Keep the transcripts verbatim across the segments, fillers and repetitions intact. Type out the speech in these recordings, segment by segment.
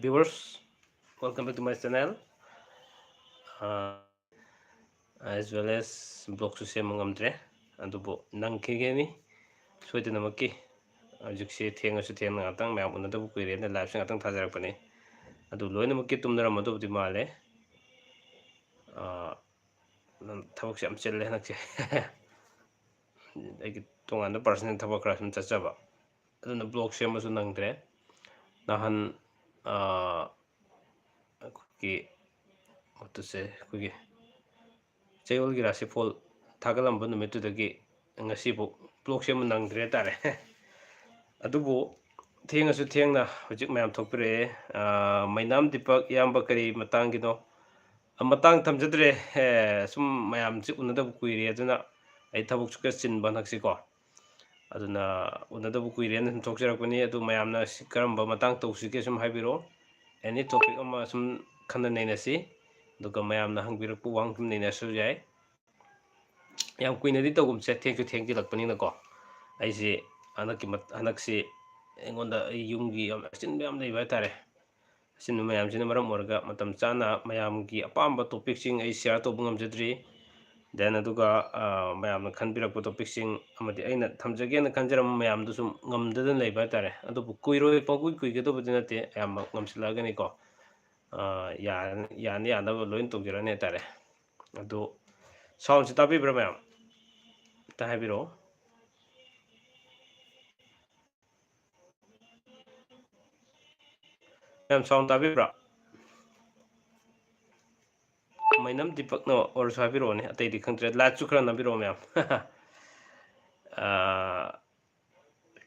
Viewers, welcome back to my channel. Uh, as well as vlogꯁꯨ ꯁꯦꯝꯕ ꯉꯝꯗ꯭ꯔꯦ, ꯑꯗꯨꯕꯨ ꯅꯪꯈꯤꯒꯅꯤ ꯁꯣꯏꯗꯅꯃꯛꯀꯤ꯫ ꯍꯧꯖꯤꯛꯁꯦ ꯊꯦꯡꯉꯁꯨ ꯊꯦꯡꯅ ꯉꯥꯛꯇꯪ ꯃꯌꯥꯝ ꯎꯅꯗꯕ ꯀꯨꯏꯔꯦꯅ liveꯁꯦ ꯉꯥꯛꯇꯪ ꯊꯥꯖꯔꯛꯄꯅꯤ꯫ ꯑꯗꯨ ꯂꯣꯏꯅꯃꯛꯀꯤ ꯇꯨꯝꯅꯔꯝꯃꯗꯧꯕꯗꯤ ꯃꯥꯜꯂꯦ꯫ ꯑꯥ, ꯊꯕꯛꯁꯦ ꯌꯥꯝ ꯆꯤꯜꯂꯦ ꯍꯟꯗꯛꯁꯦ꯫ ꯑꯩꯒꯤ ꯇꯣꯉꯥꯟꯕ personal ꯊꯕꯛ ꯈꯔ ꯁꯨꯝ ꯆꯠꯆꯕ, ꯑꯗꯨꯅ vlog ꯁꯦꯝꯕꯁꯨ ꯅꯪꯗ꯭ꯔꯦ꯫ ꯅꯍꯥꯟ, ꯑꯥ, ꯑꯩꯈꯣꯏꯒꯤ, ꯃꯠꯇꯨꯁꯦ, ꯑꯩꯈꯣꯏꯒꯤ ꯆꯌꯣꯜꯒꯤ ꯔꯥꯁꯤꯐꯣꯜ ꯊꯥꯒꯠꯂꯝꯕ ꯅꯨꯃꯤꯠꯇꯨꯗꯒꯤ ꯉꯁꯤꯐꯥꯎ vlog ꯁꯦꯝꯕ ꯅꯪꯗ꯭ꯔꯦ ꯍꯥꯏꯇꯥꯔꯦ꯫ ꯑꯗꯨꯕꯨ ꯊꯦꯡꯉꯁꯨ ꯊꯦꯡꯅ ꯍꯧꯖꯤꯛ ꯃꯌꯥꯝ ꯊꯣꯛꯄꯤꯔꯛꯑꯦ꯫ ꯑꯥ, ꯃꯩꯅꯥꯝ ꯗꯤꯄꯛ, ꯏꯌꯥꯝꯕ ꯀꯔꯤ ꯃꯇꯥꯡꯒꯤꯅꯣ? ꯑ, ꯃꯇꯥꯡ ꯊꯝꯖꯗ꯭ꯔꯦ꯫ ꯑꯦ, ꯁꯨꯝ ꯃꯌꯥꯝꯁꯦ ꯎꯅꯗꯕ ꯀꯨꯏꯔꯦ, ꯑꯗꯨꯅ ꯑꯩ ꯊꯕꯛꯁꯨ ꯈꯔ ꯆꯤꯟꯕ ꯍꯟꯗꯛꯁꯤꯀꯣ꯫ ꯑꯗꯨꯅ ꯎꯅꯗꯕ ꯀꯨꯏꯔꯦꯅ ꯁꯨꯝ ꯊꯣꯛꯆꯔꯛꯄꯅꯤ꯫ ꯑꯗꯨ ꯃꯌꯥꯝꯅ ꯁꯤ ꯀꯔꯝꯕ ꯃꯇꯥꯡ ꯇꯧꯁꯤꯒꯦ ꯁꯨꯝ ꯍꯥꯏꯕꯤꯔꯛꯑꯣ꯫ Any topic ꯑꯃ ꯁꯨꯝ ꯈꯟꯅ ꯅꯩꯅꯁꯤ꯫ ꯑꯗꯨꯒ ꯃꯌꯥꯝꯅ ꯍꯪꯕꯤꯔꯛꯄ ꯋꯥꯍꯪ ꯁꯨꯝ ꯅꯩꯅꯔꯁꯨ ꯌꯥꯏ꯫ ꯌꯥꯝ ꯀꯨꯏꯅꯗꯤ ꯇꯧꯒꯨꯝꯁꯦ, ꯊꯦꯡꯁꯨ ꯊꯦꯡꯖꯤꯜꯂꯛꯄꯅꯤꯅꯀꯣ꯫ ꯑꯩꯁꯦ ꯍꯟꯗꯛꯀꯤ ꯃꯠ-, ꯍꯟꯗꯛꯁꯤ ꯑꯩꯉꯣꯟꯗ ꯑꯩ ꯌꯨꯝꯒꯤ ꯌꯥꯝ ꯑꯆꯤꯟꯕ ꯌꯥꯝ ꯂꯩꯕ ꯍꯥꯏꯇꯥꯔꯦ꯫ ꯑꯁꯤꯒꯨꯝꯕ ꯃꯌꯥꯝꯁꯤꯅ ꯃꯔꯝ ꯑꯣꯏꯔꯒ ꯃꯇꯝ ꯆꯥꯅ ꯃꯌꯥꯝꯒꯤ ꯑꯄꯥꯝꯕ topicꯁꯤꯡ ꯑꯩ share ꯇꯧꯕ ꯉꯝꯖꯗ꯭ꯔꯤ꯫ Then ꯑꯗꯨꯒ, ꯑ, ꯃꯌꯥꯝꯅ ꯈꯟꯕꯤꯔꯛꯄ topicꯁꯤꯡ ꯑꯃꯗꯤ ꯑꯩꯅ ꯊꯝꯖꯒꯦꯅ ꯈꯟꯖꯔꯝꯕ ꯃꯌꯥꯝꯗꯨꯁꯨ ꯉꯝꯗꯗꯅ ꯂꯩꯕ ꯍꯥꯏꯇꯥꯔꯦ꯫ ꯑꯗꯨꯕꯨ ꯀꯨꯏꯔꯣꯏ, ꯄꯪꯀꯨꯏ ꯀꯨꯏꯒꯗꯧꯕꯗꯤ ꯅꯠꯇꯦ, ꯑꯌꯥꯝꯕ ꯉꯝꯁꯤꯜꯂꯛꯑꯒꯅꯤꯀꯣ꯫ ꯑ, ꯌꯥꯔꯅꯤ, ꯌꯥꯅ ꯌꯥꯅꯕ ꯂꯣꯏꯅ ꯇꯧꯖꯔꯅꯤ ꯍꯥꯏꯇꯥꯔꯦ꯫ ꯑꯗꯨ soundꯁꯤ ꯇꯥꯕꯤꯕ꯭ꯔꯥ ꯃꯌꯥꯝ? ꯑꯝꯇ ꯍꯥꯏꯕꯤꯔꯛꯑꯣ꯫ ꯃꯌꯥꯝ sound ꯇꯥꯕꯤꯕ꯭ꯔꯥ? ꯃꯩꯅꯝ ꯗꯤꯄꯛꯅ ꯑꯣꯏꯔꯁꯨ ꯍꯥꯏꯕꯤꯔꯛꯑꯣꯅꯦ, ꯑꯇꯩꯗꯤ ꯈꯪꯗ꯭ꯔꯦ꯫ Liveꯁꯨ ꯈꯔ ꯅꯝꯕꯤꯔꯛꯑꯣ ꯃꯌꯥꯝ꯫ ꯑꯥ,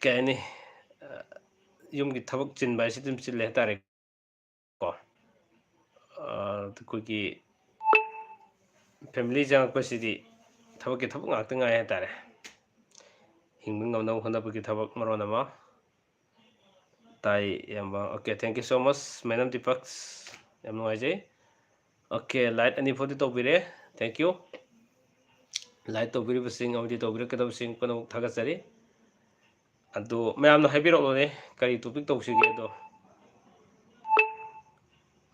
ꯀꯩ ꯍꯥꯏꯅꯤ? ꯑꯥ, ꯌꯨꯝꯒꯤ ꯊꯕꯛ ꯆꯤꯟꯕ ꯍꯥꯏꯁꯤ ꯑꯗꯨꯝ ꯆꯤꯜꯂꯦ ꯍꯥꯏꯇꯥꯔꯦ꯫ ꯀꯣ, ꯑꯥ, ꯑꯩꯈꯣꯏꯒꯤ family ꯆꯪꯉꯛꯄꯁꯤꯗꯤ ꯊꯕꯛꯀꯤ ꯊꯕꯛ ꯉꯥꯛꯇ ꯉꯥꯏ ꯍꯥꯏꯇꯥꯔꯦ꯫ ꯍꯤꯡꯕ ꯉꯝꯅꯕ ꯍꯣꯠꯅꯕꯒꯤ ꯊꯕꯛ ꯃꯔꯣꯟ ꯑꯃ꯫ ꯇꯥꯏ, ꯏꯌꯥꯝꯕ꯫ Okay, thank you so much, ꯃꯩꯅꯝ Deepak. ꯌꯥꯝ ꯅꯨꯡꯉꯥꯏꯖꯩ꯫ Okay, like ꯑꯅꯤ ꯐꯥꯎꯗꯤ ꯇꯧꯕꯤꯔꯦ꯫ Thank you꯫ Like ꯇꯧꯕꯤꯔꯤꯕꯁꯤꯡ ꯑꯃꯗꯤ ꯇꯧꯕꯤꯔꯛꯀꯗꯕꯁꯤꯡ ꯄꯨꯝꯅꯃꯛ ꯊꯥꯒꯠꯆꯔꯤ꯫ ꯑꯗꯨ ꯃꯌꯥꯝꯅ ꯍꯥꯏꯕꯤꯔꯛꯂꯣꯅꯦ, ꯀꯔꯤ topic ꯇꯧꯁꯤꯒꯦ ꯑꯗꯣ꯫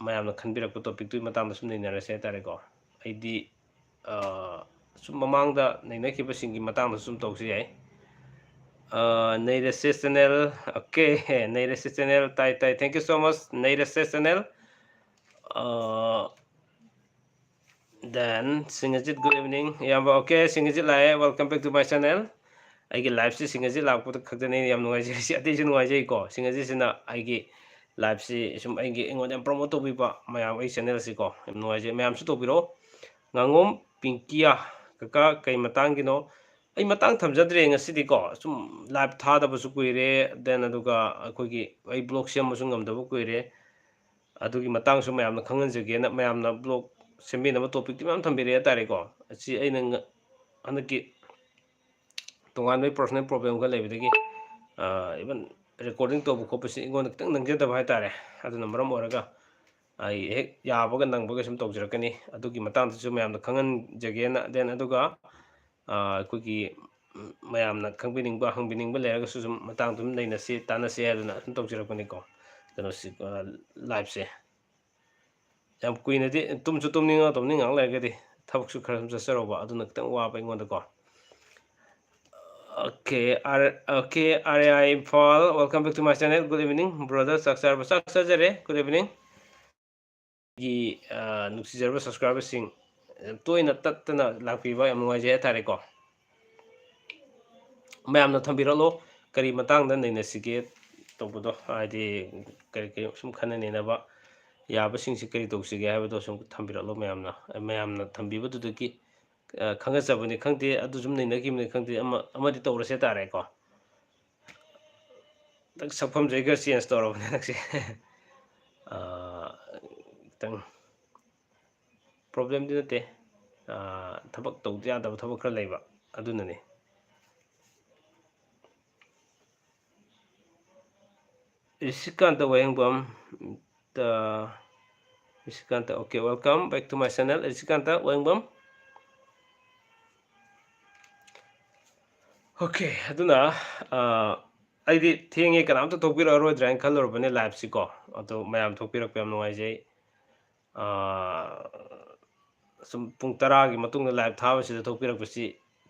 ꯃꯌꯥꯝꯅ ꯈꯟꯕꯤꯔꯛꯄ ꯇꯣꯄꯤꯛꯇꯨꯒꯤ ꯃꯇꯥꯡꯗ ꯁꯨꯝ ꯅꯩꯅꯔꯁꯦ ꯍꯥꯏꯇꯥꯔꯦꯀꯣ꯫ ꯑꯩꯗꯤ ꯁꯨꯝ ꯃꯃꯥꯡꯗ ꯅꯩꯅꯈꯤꯕꯁꯤꯡꯒꯤ ꯃꯇꯥꯡꯗꯁꯨ ꯁꯨꯝ ꯇꯧꯁꯨ ꯌꯥꯏ꯫ ꯅꯩꯔꯁꯦ ꯆꯦꯅꯦꯜ꯫ ꯑꯣꯀꯦ, ꯅꯩꯔꯁꯦ ꯆꯦꯅꯦꯜ꯫ ꯇꯥꯏ ꯇꯥꯏ, thank you so much, ꯅꯩꯔꯁꯦ channel. Then Singajit, good evening ꯏꯌꯥꯝꯕ꯫ ꯑꯣꯀꯦ, ꯁꯤꯡꯒꯖꯤꯠ ꯂꯥꯛꯑꯦ, welcome back to my channel꯫ ꯑꯩꯒꯤ ꯂꯥꯏꯐꯁꯤ ꯁꯤꯡꯒꯖꯤꯠ ꯂꯥꯛꯄꯗ ꯈꯛꯇꯅꯦ ꯌꯥꯝ ꯅꯨꯡꯉꯥꯏꯖꯔꯤꯁꯤ, ꯑꯇꯩꯁꯨ ꯅꯨꯡꯉꯥꯏꯖꯩꯀꯣ꯫ ꯁꯤꯡꯒꯖꯤꯠꯁꯤꯅ ꯑꯩꯒꯤ ꯂꯥꯏꯐꯁꯤ ꯁꯨꯝ ꯑꯩꯒꯤ, ꯑꯩꯉꯣꯟꯗ ꯌꯥꯝ ꯄ꯭ꯔꯣꯃꯣꯠ ꯇꯧꯕꯤꯕ ꯃꯌꯥꯝ ꯑꯩ ꯆꯦꯅꯦꯜꯁꯤꯀꯣ, ꯌꯥꯝ ꯅꯨꯡꯉꯥꯏꯖꯩ꯫ ꯃꯌꯥꯝꯁꯨ ꯇꯧꯕꯤꯔꯣ꯫ ꯉꯥꯉꯣꯝ ꯄꯤꯡꯀꯤꯌꯥ, ꯀꯀꯥ ꯀꯩ ꯃꯇꯥꯡꯒꯤꯅꯣ? ꯑꯩ ꯃꯇꯥꯡ ꯊꯝꯖꯗ꯭ꯔꯦ ꯉꯁꯤꯗꯤꯀꯣ, ꯁꯨꯝ ꯂꯥꯏꯐ ꯊꯥꯗꯕꯁꯨ ꯀꯨꯏꯔꯦ, then ꯑꯗꯨꯒ ꯑꯩꯈꯣꯏꯒꯤ ꯑꯩ ꯕ꯭ꯂꯣꯛ ꯁꯦꯝꯕꯁꯨ ꯉꯝꯗꯕ ꯀꯨꯏꯔꯦ꯫ ꯑꯗꯨꯒꯤ ꯃꯇꯥꯡꯁꯨ ꯃꯌꯥꯝꯅ ꯈꯪꯍꯟꯖꯒꯦꯅ ꯃꯌꯥꯝꯅ ꯕ꯭ꯂꯣꯛ ꯁꯦꯝꯕꯤꯅꯕ ꯇꯣꯄꯤꯛꯇꯤ ꯃꯌꯥꯝ ꯊꯝꯕꯤꯔꯛꯑꯦ ꯍꯥꯏꯇꯥꯔꯦꯀꯣ꯫ ꯑꯁꯤ ꯑꯩꯅ ꯉ-, ꯍꯟꯗꯛꯀꯤ ꯇꯣꯉꯥꯟꯕ ꯄꯔꯁꯣꯅꯦꯜ ꯄ꯭ꯔꯣꯕ꯭ꯂꯦꯝ ꯈꯔ ꯂꯩꯕꯗꯒꯤ, even ꯔꯦꯀꯣꯔꯗꯤꯡ ꯇꯧꯕ ꯈꯣꯠꯄꯁꯤ ꯑꯩꯉꯣꯟꯗ ꯈꯤꯇꯪ ꯅꯪꯖꯗꯕ ꯍꯥꯏꯇꯥꯔꯦ꯫ ꯑꯗꯨꯅ ꯃꯔꯝ ꯑꯣꯏꯔꯒ ꯑꯩ ꯍꯦꯛ ꯌꯥꯕꯒ ꯅꯪꯕꯒ ꯁꯨꯝ ꯇꯧꯖꯔꯛꯀꯅꯤ꯫ ꯑꯗꯨꯒꯤ ꯃꯇꯥꯡꯗꯁꯨ ꯃꯌꯥꯝꯗ ꯈꯪꯍꯟꯖꯒꯦꯅ, then ꯑꯗꯨꯒ ꯑꯩꯈꯣꯏꯒꯤ ꯃꯌꯥꯝꯅ ꯈꯪꯕꯤꯅꯤꯡꯕ, ꯍꯪꯕꯤꯅꯤꯡꯕ ꯂꯩꯔꯒꯁꯨ ꯁꯨꯝ ꯃꯇꯥꯡꯗꯨ ꯑꯗꯨꯝ ꯅꯩꯅꯁꯤ, ꯇꯥꯟꯅꯁꯤ ꯍꯥꯏꯗꯨꯅ ꯑꯗꯨꯝ ꯇꯧꯖꯔꯛꯄꯅꯤꯀꯣ꯫ ꯀꯩꯅꯣꯁꯤ, ꯂꯥꯏꯐꯁꯦ ꯌꯥꯝ ꯀꯨꯏꯅꯗꯤ ꯇꯨꯝꯁꯨ ꯇꯨꯝꯅꯤꯡꯉꯛꯇꯕꯅꯤ, ꯉꯥꯏꯍꯥꯛ ꯂꯩꯔꯒꯗꯤ ꯊꯕꯛꯁꯨ ꯈꯔ ꯁꯨꯝ ꯆꯠꯆꯔꯨꯕ, ꯑꯗꯨꯅ ꯈꯤꯇꯪ ꯋꯥꯕ ꯑꯩꯉꯣꯟꯗꯀꯣ꯫ Okay, R-, okay, R A I Imphal, welcome back to my channel, good evening brother꯫ ꯆꯥꯛ ꯆꯥꯔꯕ? ꯆꯥꯛ ꯆꯥꯖꯔꯦ, good evening꯫ ꯑꯩꯒꯤ, ꯑ, ꯅꯨꯡꯁꯤꯖꯔꯕ ꯁꯕꯁꯀ꯭ꯔꯥꯏꯕꯔꯁꯤꯡ, ꯑ, ꯇꯣꯏꯅ ꯇꯠꯇꯅ ꯂꯥꯛꯄꯤꯕ ꯌꯥꯝ ꯅꯨꯡꯉꯥꯏꯖꯩ ꯍꯥꯏꯇꯥꯔꯦꯀꯣ꯫ ꯃꯌꯥꯝꯅ ꯊꯝꯕꯤꯔꯛꯂꯣ, ꯀꯔꯤ ꯃꯇꯥꯡꯗ ꯅꯩꯅꯁꯤꯒꯦ ꯇꯧꯕꯗꯣ, ꯍꯥꯏꯗꯤ ꯀꯔꯤ ꯀꯔꯤ ꯁꯨꯝ ꯈꯟꯅ ꯅꯩꯅꯕ ꯌꯥꯕꯁꯤꯡꯁꯤ ꯀꯔꯤ ꯇꯧꯁꯤꯒꯦ ꯍꯥꯏꯕꯗꯣ ꯁꯨꯝ ꯊꯝꯕꯤꯔꯛꯂꯣ ꯃꯌꯥꯝꯅ꯫ ꯃꯌꯥꯝꯅ ꯊꯝꯕꯤꯕꯗꯨꯗꯒꯤ, ꯑ, ꯈꯪꯒꯠꯆꯕꯅꯤ ꯈꯪꯗꯦ, ꯑꯗꯨ ꯁꯨꯝ ꯅꯩꯅꯈꯤꯕꯅꯤ ꯈꯪꯗꯦ, ꯑꯃ, ꯑꯃꯗꯤ ꯇꯧꯔꯁꯦ ꯇꯥꯔꯦꯀꯣ꯫ ꯍꯟꯗꯛ ꯁꯛꯐꯝꯁꯦ ꯑꯩ ꯈꯔ ꯆꯦꯟꯖ ꯇꯧꯔꯕꯅꯦ ꯍꯟꯗꯛꯁꯦ꯫ ꯑ, ꯈꯤꯇꯪ ꯄ꯭ꯔꯣꯕ꯭ꯂꯦꯝꯗꯤ ꯅꯠꯇꯦ, ꯑ, ꯊꯕꯛ ꯇꯧꯗ ꯌꯥꯗꯕ ꯊꯕꯛ ꯈꯔ ꯂꯩꯕ, ꯑꯗꯨꯅꯅꯤ꯫ ꯔꯤꯁꯤꯀꯥꯟꯇ ꯋꯥꯍꯦꯡꯕꯝ, ꯇ-, ꯔꯤꯁꯤꯀꯥꯟꯇ, okay, welcome back to my channel, ꯔꯤꯁꯤꯀꯥꯟꯇ Wahengbam. Okay, ꯑꯗꯨꯅ, ꯑ, ꯑꯩꯗꯤ ꯊꯦꯡꯉꯦ, ꯀꯅꯥꯝꯇ ꯊꯣꯛꯄꯤꯔꯛꯑꯔꯣꯏꯗ꯭ꯔꯥ ꯍꯥꯏꯅ ꯈꯜꯂꯨꯔꯕꯅꯦ ꯂꯥꯏꯐꯁꯤꯀꯣ꯫ ꯑꯗꯣ ꯃꯌꯥꯝ ꯊꯣꯛꯄꯤꯔꯛꯄ ꯌꯥꯝ ꯅꯨꯡꯉꯥꯏꯖꯩ꯫ ꯑꯥ, ꯁꯨꯝ ꯄꯨꯡ ꯇꯔꯥꯒꯤ ꯃꯇꯨꯡꯗ live ꯊꯥꯕꯁꯤꯗ ꯊꯣꯛꯄꯤꯔꯛꯄꯁꯤ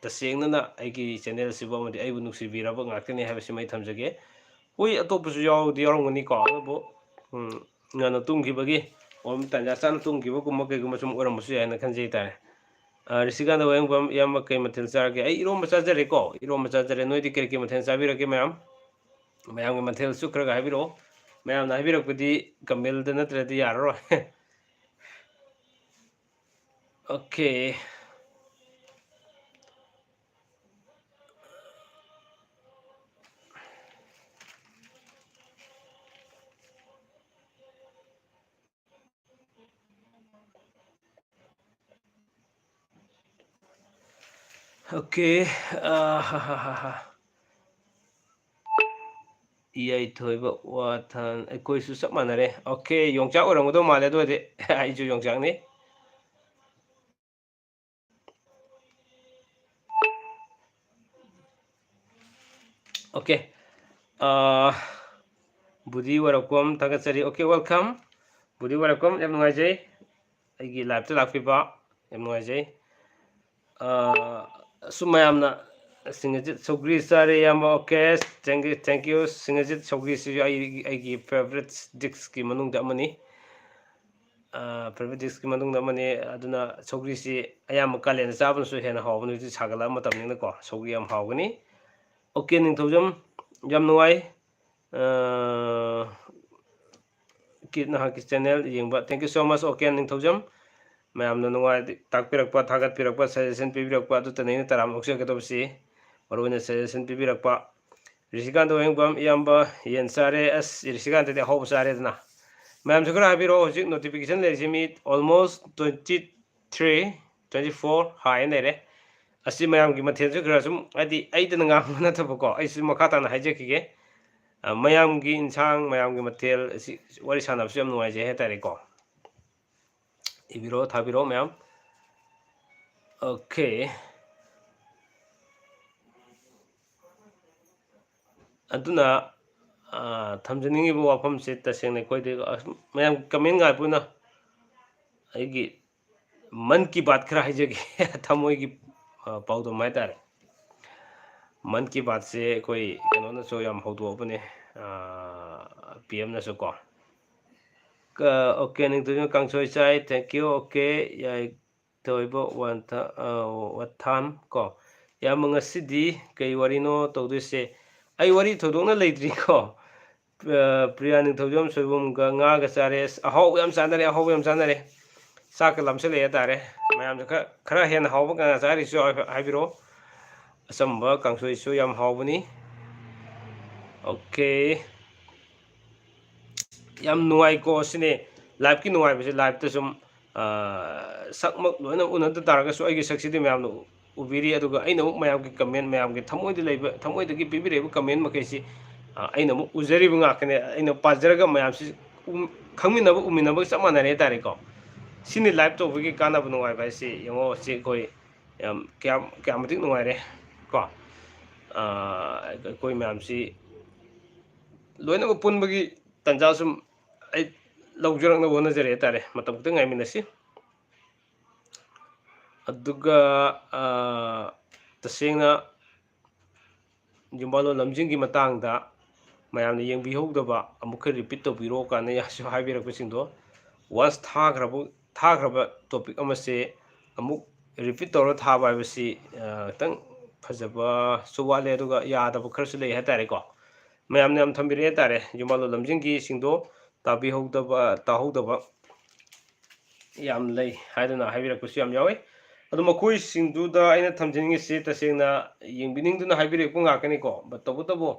ꯇꯁꯦꯡꯅꯅ ꯑꯩꯒꯤ channel ꯑꯁꯤꯕꯨ ꯑꯃꯗꯤ ꯑꯩꯕꯨ ꯅꯨꯡꯁꯤꯕꯤꯔꯕ ꯉꯥꯛꯇꯅꯤ ꯍꯥꯏꯕꯁꯤꯃ ꯑꯩ ꯊꯝꯖꯒꯦ꯫ ꯍꯣꯏ, ꯑꯇꯣꯞꯄꯁꯨ ꯌꯥꯎꯗꯤ ꯌꯥꯎꯔꯝꯒꯅꯤꯀꯣ, ꯑꯗꯨꯕꯨ, ꯎꯝ, ꯉꯟꯅ ꯇꯨꯝꯈꯤꯕꯒꯤ ꯑꯣꯏꯕ, ꯇꯥꯟꯖꯥ ꯆꯥꯅ ꯇꯨꯝꯈꯤꯕꯒꯨꯝꯕ ꯀꯩꯒꯨꯝꯕ ꯁꯨꯝ ꯑꯣꯏꯔꯝꯕꯁꯨ ꯌꯥꯏꯅ ꯈꯟꯖꯩ ꯍꯥꯏꯇꯥꯔꯦ꯫ ꯑ, ꯔꯤꯁꯤꯀꯥꯟꯇ ꯋꯥꯍꯦꯡꯕꯝ, ꯏꯌꯥꯝꯕ ꯀꯩ ꯃꯊꯦꯜ ꯆꯥꯔꯒꯦ? ꯑꯩ ꯏꯔꯣꯝꯕ ꯆꯥꯖꯔꯦꯀꯣ, ꯏꯔꯣꯝꯕ ꯆꯥꯖꯔꯦ꯫ ꯅꯣꯏꯗꯤ ꯀꯔꯤ ꯀꯔꯤ ꯃꯊꯦꯜ ꯆꯥꯕꯤꯔꯒꯦ ꯃꯌꯥꯝ? ꯃꯌꯥꯝꯒꯤ ꯃꯊꯦꯜꯁꯨ ꯈꯔ ꯈꯔ ꯍꯥꯏꯕꯤꯔꯛꯑꯣ꯫ ꯃꯌꯥꯝꯅ ꯍꯥꯏꯕꯤꯔꯛꯄꯗꯤ ꯀꯃꯦꯜꯗ ꯅꯠꯇ꯭ꯔꯗꯤ ꯌꯥꯔꯔꯣꯏ꯫ Okay. Okay, ꯑ, ꯍ, ꯍ, ꯍ, ꯍ꯫ ꯏꯌꯥꯏꯊꯣꯏꯕ ꯋꯥꯊꯥꯟ, ꯑꯩꯈꯣꯏꯁꯨ ꯆꯞ ꯃꯥꯟꯅꯔꯦ꯫ Okay, ꯌꯣꯡꯆꯥꯛ ꯑꯣꯏꯔꯝꯒꯗꯧ ꯃꯥꯜꯂꯦ ꯑꯗꯨ ꯑꯣꯏꯔꯗꯤ꯫ ꯑꯩꯁꯨ ꯌꯣꯡꯆꯥꯛꯅꯤ꯫ Okay. ꯑ, ꯕꯨꯙꯤ ꯋꯥꯏꯔꯣꯛꯄꯝ ꯊꯥꯒꯠꯆꯔꯤ꯫ Okay, welcome. ꯕꯨꯙꯤ ꯋꯥꯏꯔꯣꯛꯄꯝ, ꯌꯥꯝ ꯅꯨꯡꯉꯥꯏꯖꯩ ꯑꯩꯒꯤ live-ꯇ ꯂꯥꯛꯄꯤꯕ, ꯌꯥꯝ ꯅꯨꯡꯉꯥꯏꯖꯩ꯫ ꯑ, ꯑꯁꯨꯝ ꯃꯌꯥꯝꯅ ꯁꯤꯡꯍꯖꯤꯠ ꯁꯧꯒ꯭ꯔꯤ ꯆꯥꯔꯦ ꯏꯌꯥꯝꯕ꯫ Okay, thank you, thank you. ꯁꯤꯡꯍꯖꯤꯠ ꯁꯧꯒ꯭ꯔꯤꯁꯤꯁꯨ ꯑꯩ, ꯑꯩꯒꯤ favourite dish-ꯀꯤ ꯃꯅꯨꯡꯗ ꯑꯃꯅꯤ꯫ ꯑ, favourite dish-ꯀꯤ ꯃꯅꯨꯡꯗ ꯑꯃꯅꯤ꯫ ꯑꯗꯨꯅ ꯁꯧꯒ꯭ꯔꯤꯁꯤ ꯑꯌꯥꯝꯕ ꯀꯥꯂꯦꯟꯗ ꯆꯥꯕꯅꯁꯨ ꯍꯦꯟꯅ ꯍꯥꯎꯕꯅꯤ, ꯍꯧꯖꯤꯛ ꯁꯥꯒꯠꯂꯛꯑ ꯃꯇꯝꯅꯤꯅꯀꯣ, ꯁꯧꯒ꯭ꯔꯤ ꯌꯥꯝ ꯍꯥꯎꯒꯅꯤ꯫ Okay, ꯅꯤꯡꯊꯧꯖꯝ, ꯌꯥꯝ ꯅꯨꯡꯉꯥꯏ꯫ ꯑ, ꯀꯤ-, ꯅꯍꯥꯛꯀꯤ channel ꯌꯦꯡꯕ, thank you so much, okay, ꯅꯤꯡꯊꯧꯖꯝ꯫ ꯃꯌꯥꯝꯅ ꯅꯨꯡꯉꯥꯏ, ꯇꯥꯛꯄꯤꯔꯛꯄ, ꯊꯥꯒꯠꯄꯤꯔꯛꯄ, suggestion ꯄꯤꯕꯤꯔꯛꯄ, ꯑꯗꯨꯇꯅꯤ ꯑꯩꯅ ꯇꯔꯥꯝꯅ ꯑꯣꯛꯆꯒꯗꯧꯕꯁꯤ꯫ ꯃꯔꯨꯑꯣꯏꯅ suggestion ꯄꯤꯕꯤꯔꯛꯄ꯫ ꯔꯤꯁꯤꯀꯥꯟꯇ ꯋꯥꯍꯦꯡꯕꯝ, ꯏꯌꯥꯝꯕ, ꯌꯦꯟ ꯆꯥꯔꯦ꯫ ꯑꯁ, ꯔꯤꯁꯤꯀꯥꯟꯇꯗꯤ ꯑꯍꯥꯎꯕ ꯆꯥꯔꯦꯗꯅ꯫ ꯃꯌꯥꯝꯁꯨ ꯈꯔ ꯍꯥꯏꯕꯤꯔꯛꯑꯣ, ꯍꯧꯖꯤꯛ notification ꯂꯩꯔꯤꯁꯤ ꯃꯤ almost twenty three, twenty four ꯍꯥꯏꯅ ꯂꯩꯔꯦ꯫ ꯑꯁꯤ ꯃꯌꯥꯝꯒꯤ ꯃꯊꯦꯜꯁꯨ ꯈꯔ ꯁꯨꯝ, ꯍꯥꯏꯗꯤ ꯑꯩꯗꯅ ꯉꯥꯡꯕ ꯅꯠꯇꯕꯀꯣ, ꯑꯩꯁꯨ ꯃꯈꯥ ꯇꯥꯅ ꯍꯥꯏꯖꯈꯤꯒꯦ꯫ ꯑ, ꯃꯌꯥꯝꯒꯤ ꯏꯟꯁꯥꯡ, ꯃꯌꯥꯝꯒꯤ ꯃꯊꯦꯜ ꯑꯁꯤ ꯋꯥꯔꯤ ꯁꯥꯟꯅꯕꯁꯨ ꯌꯥꯝ ꯅꯨꯡꯉꯥꯏꯖꯩ ꯍꯥꯏꯇꯥꯔꯦꯀꯣ꯫ ꯏꯕꯤꯔꯣ, ꯊꯥꯕꯤꯔꯣ ꯃꯌꯥꯝ꯫ Okay. ꯑꯗꯨꯅ, ꯑ, ꯊꯝꯖꯅꯤꯡꯉꯤꯕ ꯋꯥꯐꯝꯁꯦ ꯇꯁꯦꯡꯅ ꯑꯩꯈꯣꯏꯗꯤ, ꯑ, ꯃꯌꯥꯝ comment ꯉꯥꯏꯕ ꯑꯣꯏꯅ ꯑꯩꯒꯤ ꯃꯟ ꯀꯤ ꯕꯥꯠ ꯈꯔ ꯍꯥꯏꯖꯒꯦ꯫ ꯊꯃꯣꯏꯒꯤ, ꯑ, ꯄꯥꯎꯗꯝ ꯍꯥꯏꯇꯥꯔꯦ꯫ ꯃꯟ ꯀꯤ ꯕꯥꯠꯁꯦ ꯑꯩꯈꯣꯏ ꯀꯩꯅꯣꯅꯁꯨ ꯌꯥꯝ ꯍꯧꯗꯣꯛꯑꯕꯅꯦ, ꯄꯤ ꯑꯦꯝꯅꯁꯨ ꯀꯣ꯫ ꯑꯣꯀꯦ, ꯅꯤꯡꯊꯧꯖꯝ ꯀꯥꯡꯁꯣꯏ ꯆꯥꯏ, thank you꯫ ꯑꯣꯀꯦ, ꯌꯥꯏ, ꯊꯣꯏꯕ ꯋꯥꯟꯊ-, ꯑ, ꯋꯥꯊꯥꯝ ꯀꯣ꯫ ꯏꯌꯥꯝꯕ, ꯉꯁꯤꯗꯤ ꯀꯩ ꯋꯥꯔꯤꯅꯣ ꯇꯧꯗꯣꯏꯁꯦ? ꯑꯩ ꯋꯥꯔꯤ ꯊꯣꯏꯗꯣꯛꯅ ꯂꯩꯇ꯭ꯔꯤꯀꯣ꯫ ꯑ, ꯄ꯭ꯔꯤꯌꯥ ꯅꯤꯡꯊꯧꯖꯝ ꯁꯣꯏꯕꯨꯝꯒ ꯉꯥꯒ ꯆꯥꯔꯦ꯫ ꯑꯁ, ꯑꯍꯥꯎꯕ ꯌꯥꯝ ꯆꯥꯅꯔꯦ, ꯑꯍꯥꯎꯕ ꯌꯥꯝ ꯆꯥꯅꯔꯦ꯫ ꯆꯥꯛꯀ ꯂꯥꯝꯁꯤꯜꯂꯛꯑꯦ ꯍꯥꯏꯇꯥꯔꯦ꯫ ꯃꯌꯥꯝꯁꯨ ꯈꯔ, ꯈꯔ ꯍꯦꯟꯅ ꯍꯥꯎꯕ ꯀꯅꯥ ꯆꯥꯔꯤꯁꯨ ꯍꯥꯏ-, ꯍꯥꯏꯕꯤꯔꯛꯑꯣ꯫ ꯑꯆꯝꯕ ꯀꯥꯡꯁꯣꯏꯁꯨ ꯌꯥꯝ ꯍꯥꯎꯕꯅꯤ꯫ ꯑꯣꯀꯦ꯫ ꯌꯥꯝ ꯅꯨꯡꯉꯥꯏꯀꯣ ꯁꯤꯅꯦ꯫ Live-ꯀꯤ ꯅꯨꯡꯉꯥꯏꯕꯁꯦ, live-ꯇ ꯁꯨꯝ, ꯑ, ꯁꯛꯃꯛ ꯂꯣꯏꯅ ꯎꯅꯗ ꯇꯥꯔꯒꯁꯨ ꯑꯩꯒꯤ ꯁꯛꯁꯤꯗꯤ ꯃꯌꯥꯝꯅ ꯎ-, ꯎꯕꯤꯔꯤ, ꯑꯗꯨꯒ ꯑꯩꯅ ꯑꯃꯨꯛ ꯃꯌꯥꯝꯒꯤ comment, ꯃꯌꯥꯝꯒꯤ ꯊꯃꯣꯏꯗ ꯂꯩꯕ, ꯊꯃꯣꯏꯗꯒꯤ ꯄꯤꯕꯤꯔꯛꯏꯕ comment ꯃꯈꯩꯁꯤ, ꯑ, ꯑꯩꯅ ꯑꯃꯨꯛ ꯎꯖꯔꯤꯕ ꯉꯥꯛꯇꯅꯦ꯫ ꯑꯩꯅ ꯄꯥꯖꯔꯒ ꯃꯌꯥꯝꯁꯤ ꯎꯝ, ꯈꯪꯃꯤꯟꯅꯕ, ꯎꯃꯤꯟꯅꯕꯒ ꯆꯞ ꯃꯥꯟꯅꯔꯦ ꯍꯥꯏꯇꯥꯔꯦꯀꯣ꯫ ꯁꯤꯅꯤ live ꯇꯧꯕꯒꯤ ꯀꯥꯟꯅꯕ ꯅꯨꯡꯉꯥꯏꯕ ꯍꯥꯏꯁꯤ꯫ ꯌꯦꯡꯉꯣ, ꯁꯤ ꯑꯩꯈꯣꯏ ꯌꯥꯝ, ꯀꯌꯥꯝ, ꯀꯌꯥꯝ ꯃꯇꯤꯛ ꯅꯨꯡꯉꯥꯏꯔꯦ ꯀꯣ꯫ ꯑ, ꯑꯩꯈꯣꯏ ꯃꯌꯥꯝꯁꯤ ꯂꯣꯏꯅꯃꯛ ꯄꯨꯟꯕꯒꯤ ꯇꯥꯟꯖꯥ ꯁꯨꯝ ꯑꯩ ꯂꯧꯖꯔꯛꯅꯕ ꯍꯣꯠꯅꯖꯔꯦ ꯍꯥꯏꯇꯥꯔꯦ꯫ ꯃꯇꯝ ꯈꯤꯇꯪ ꯉꯥꯏꯃꯤꯟꯅꯁꯤ꯫ ꯑꯗꯨꯒ, ꯑ, ꯇꯁꯦꯡꯅ ꯌꯨꯝꯕꯥꯂꯣꯟ ꯂꯝꯖꯤꯡꯒꯤ ꯃꯇꯥꯡꯗ ꯃꯌꯥꯝꯅ ꯌꯦꯡꯕꯤꯍꯧꯗꯕ ꯑꯃꯨꯛꯀ repeat ꯇꯧꯕꯤꯔꯣ ꯀꯥꯏꯅ ꯌꯥꯝꯁꯨ ꯍꯥꯏꯕꯤꯔꯛꯄꯁꯤꯡꯗꯣ, once ꯊꯥꯈ꯭ꯔꯕ, ꯊꯥꯈ꯭ꯔꯕ topic ꯑꯃꯁꯦ ꯑꯃꯨꯛ repeat ꯇꯧꯔ ꯊꯥꯕ ꯍꯥꯏꯕꯁꯤ, ꯑ, ꯈꯤꯇꯪ ꯐꯖꯕꯁꯨ ꯋꯥꯠꯂꯦ, ꯑꯗꯨꯒ ꯌꯥꯗꯕ ꯈꯔꯁꯨ ꯂꯩ ꯍꯥꯏꯇꯥꯔꯦꯀꯣ꯫ ꯃꯌꯥꯝꯅ ꯌꯥꯝ ꯊꯝꯕꯤꯔꯛꯑꯦ ꯍꯥꯏꯇꯥꯔꯦ, ꯌꯨꯝꯕꯥꯂꯣꯟ ꯂꯝꯖꯤꯡꯒꯤꯁꯤꯡꯗꯣ ꯇꯥꯕꯤꯍꯧꯗꯕ, ꯇꯥꯍꯧꯗꯕ ꯌꯥꯝ ꯂꯩ ꯍꯥꯏꯗꯨꯅ ꯍꯥꯏꯕꯤꯔꯛꯄꯁꯨ ꯌꯥꯝ ꯌꯥꯎꯋꯤ꯫ ꯑꯗꯨ ꯃꯈꯣꯏꯁꯤꯡꯗꯨꯗ ꯑꯩꯅ ꯊꯝꯖꯅꯤꯡꯉꯤꯁꯤ, ꯇꯁꯦꯡꯅ ꯌꯦꯡꯕꯤꯅꯤꯡꯗꯨꯅ ꯍꯥꯏꯕꯤꯔꯛꯄ ꯉꯥꯛꯀꯅꯤꯀꯣ꯫ But ꯇꯧꯕꯇꯕꯨ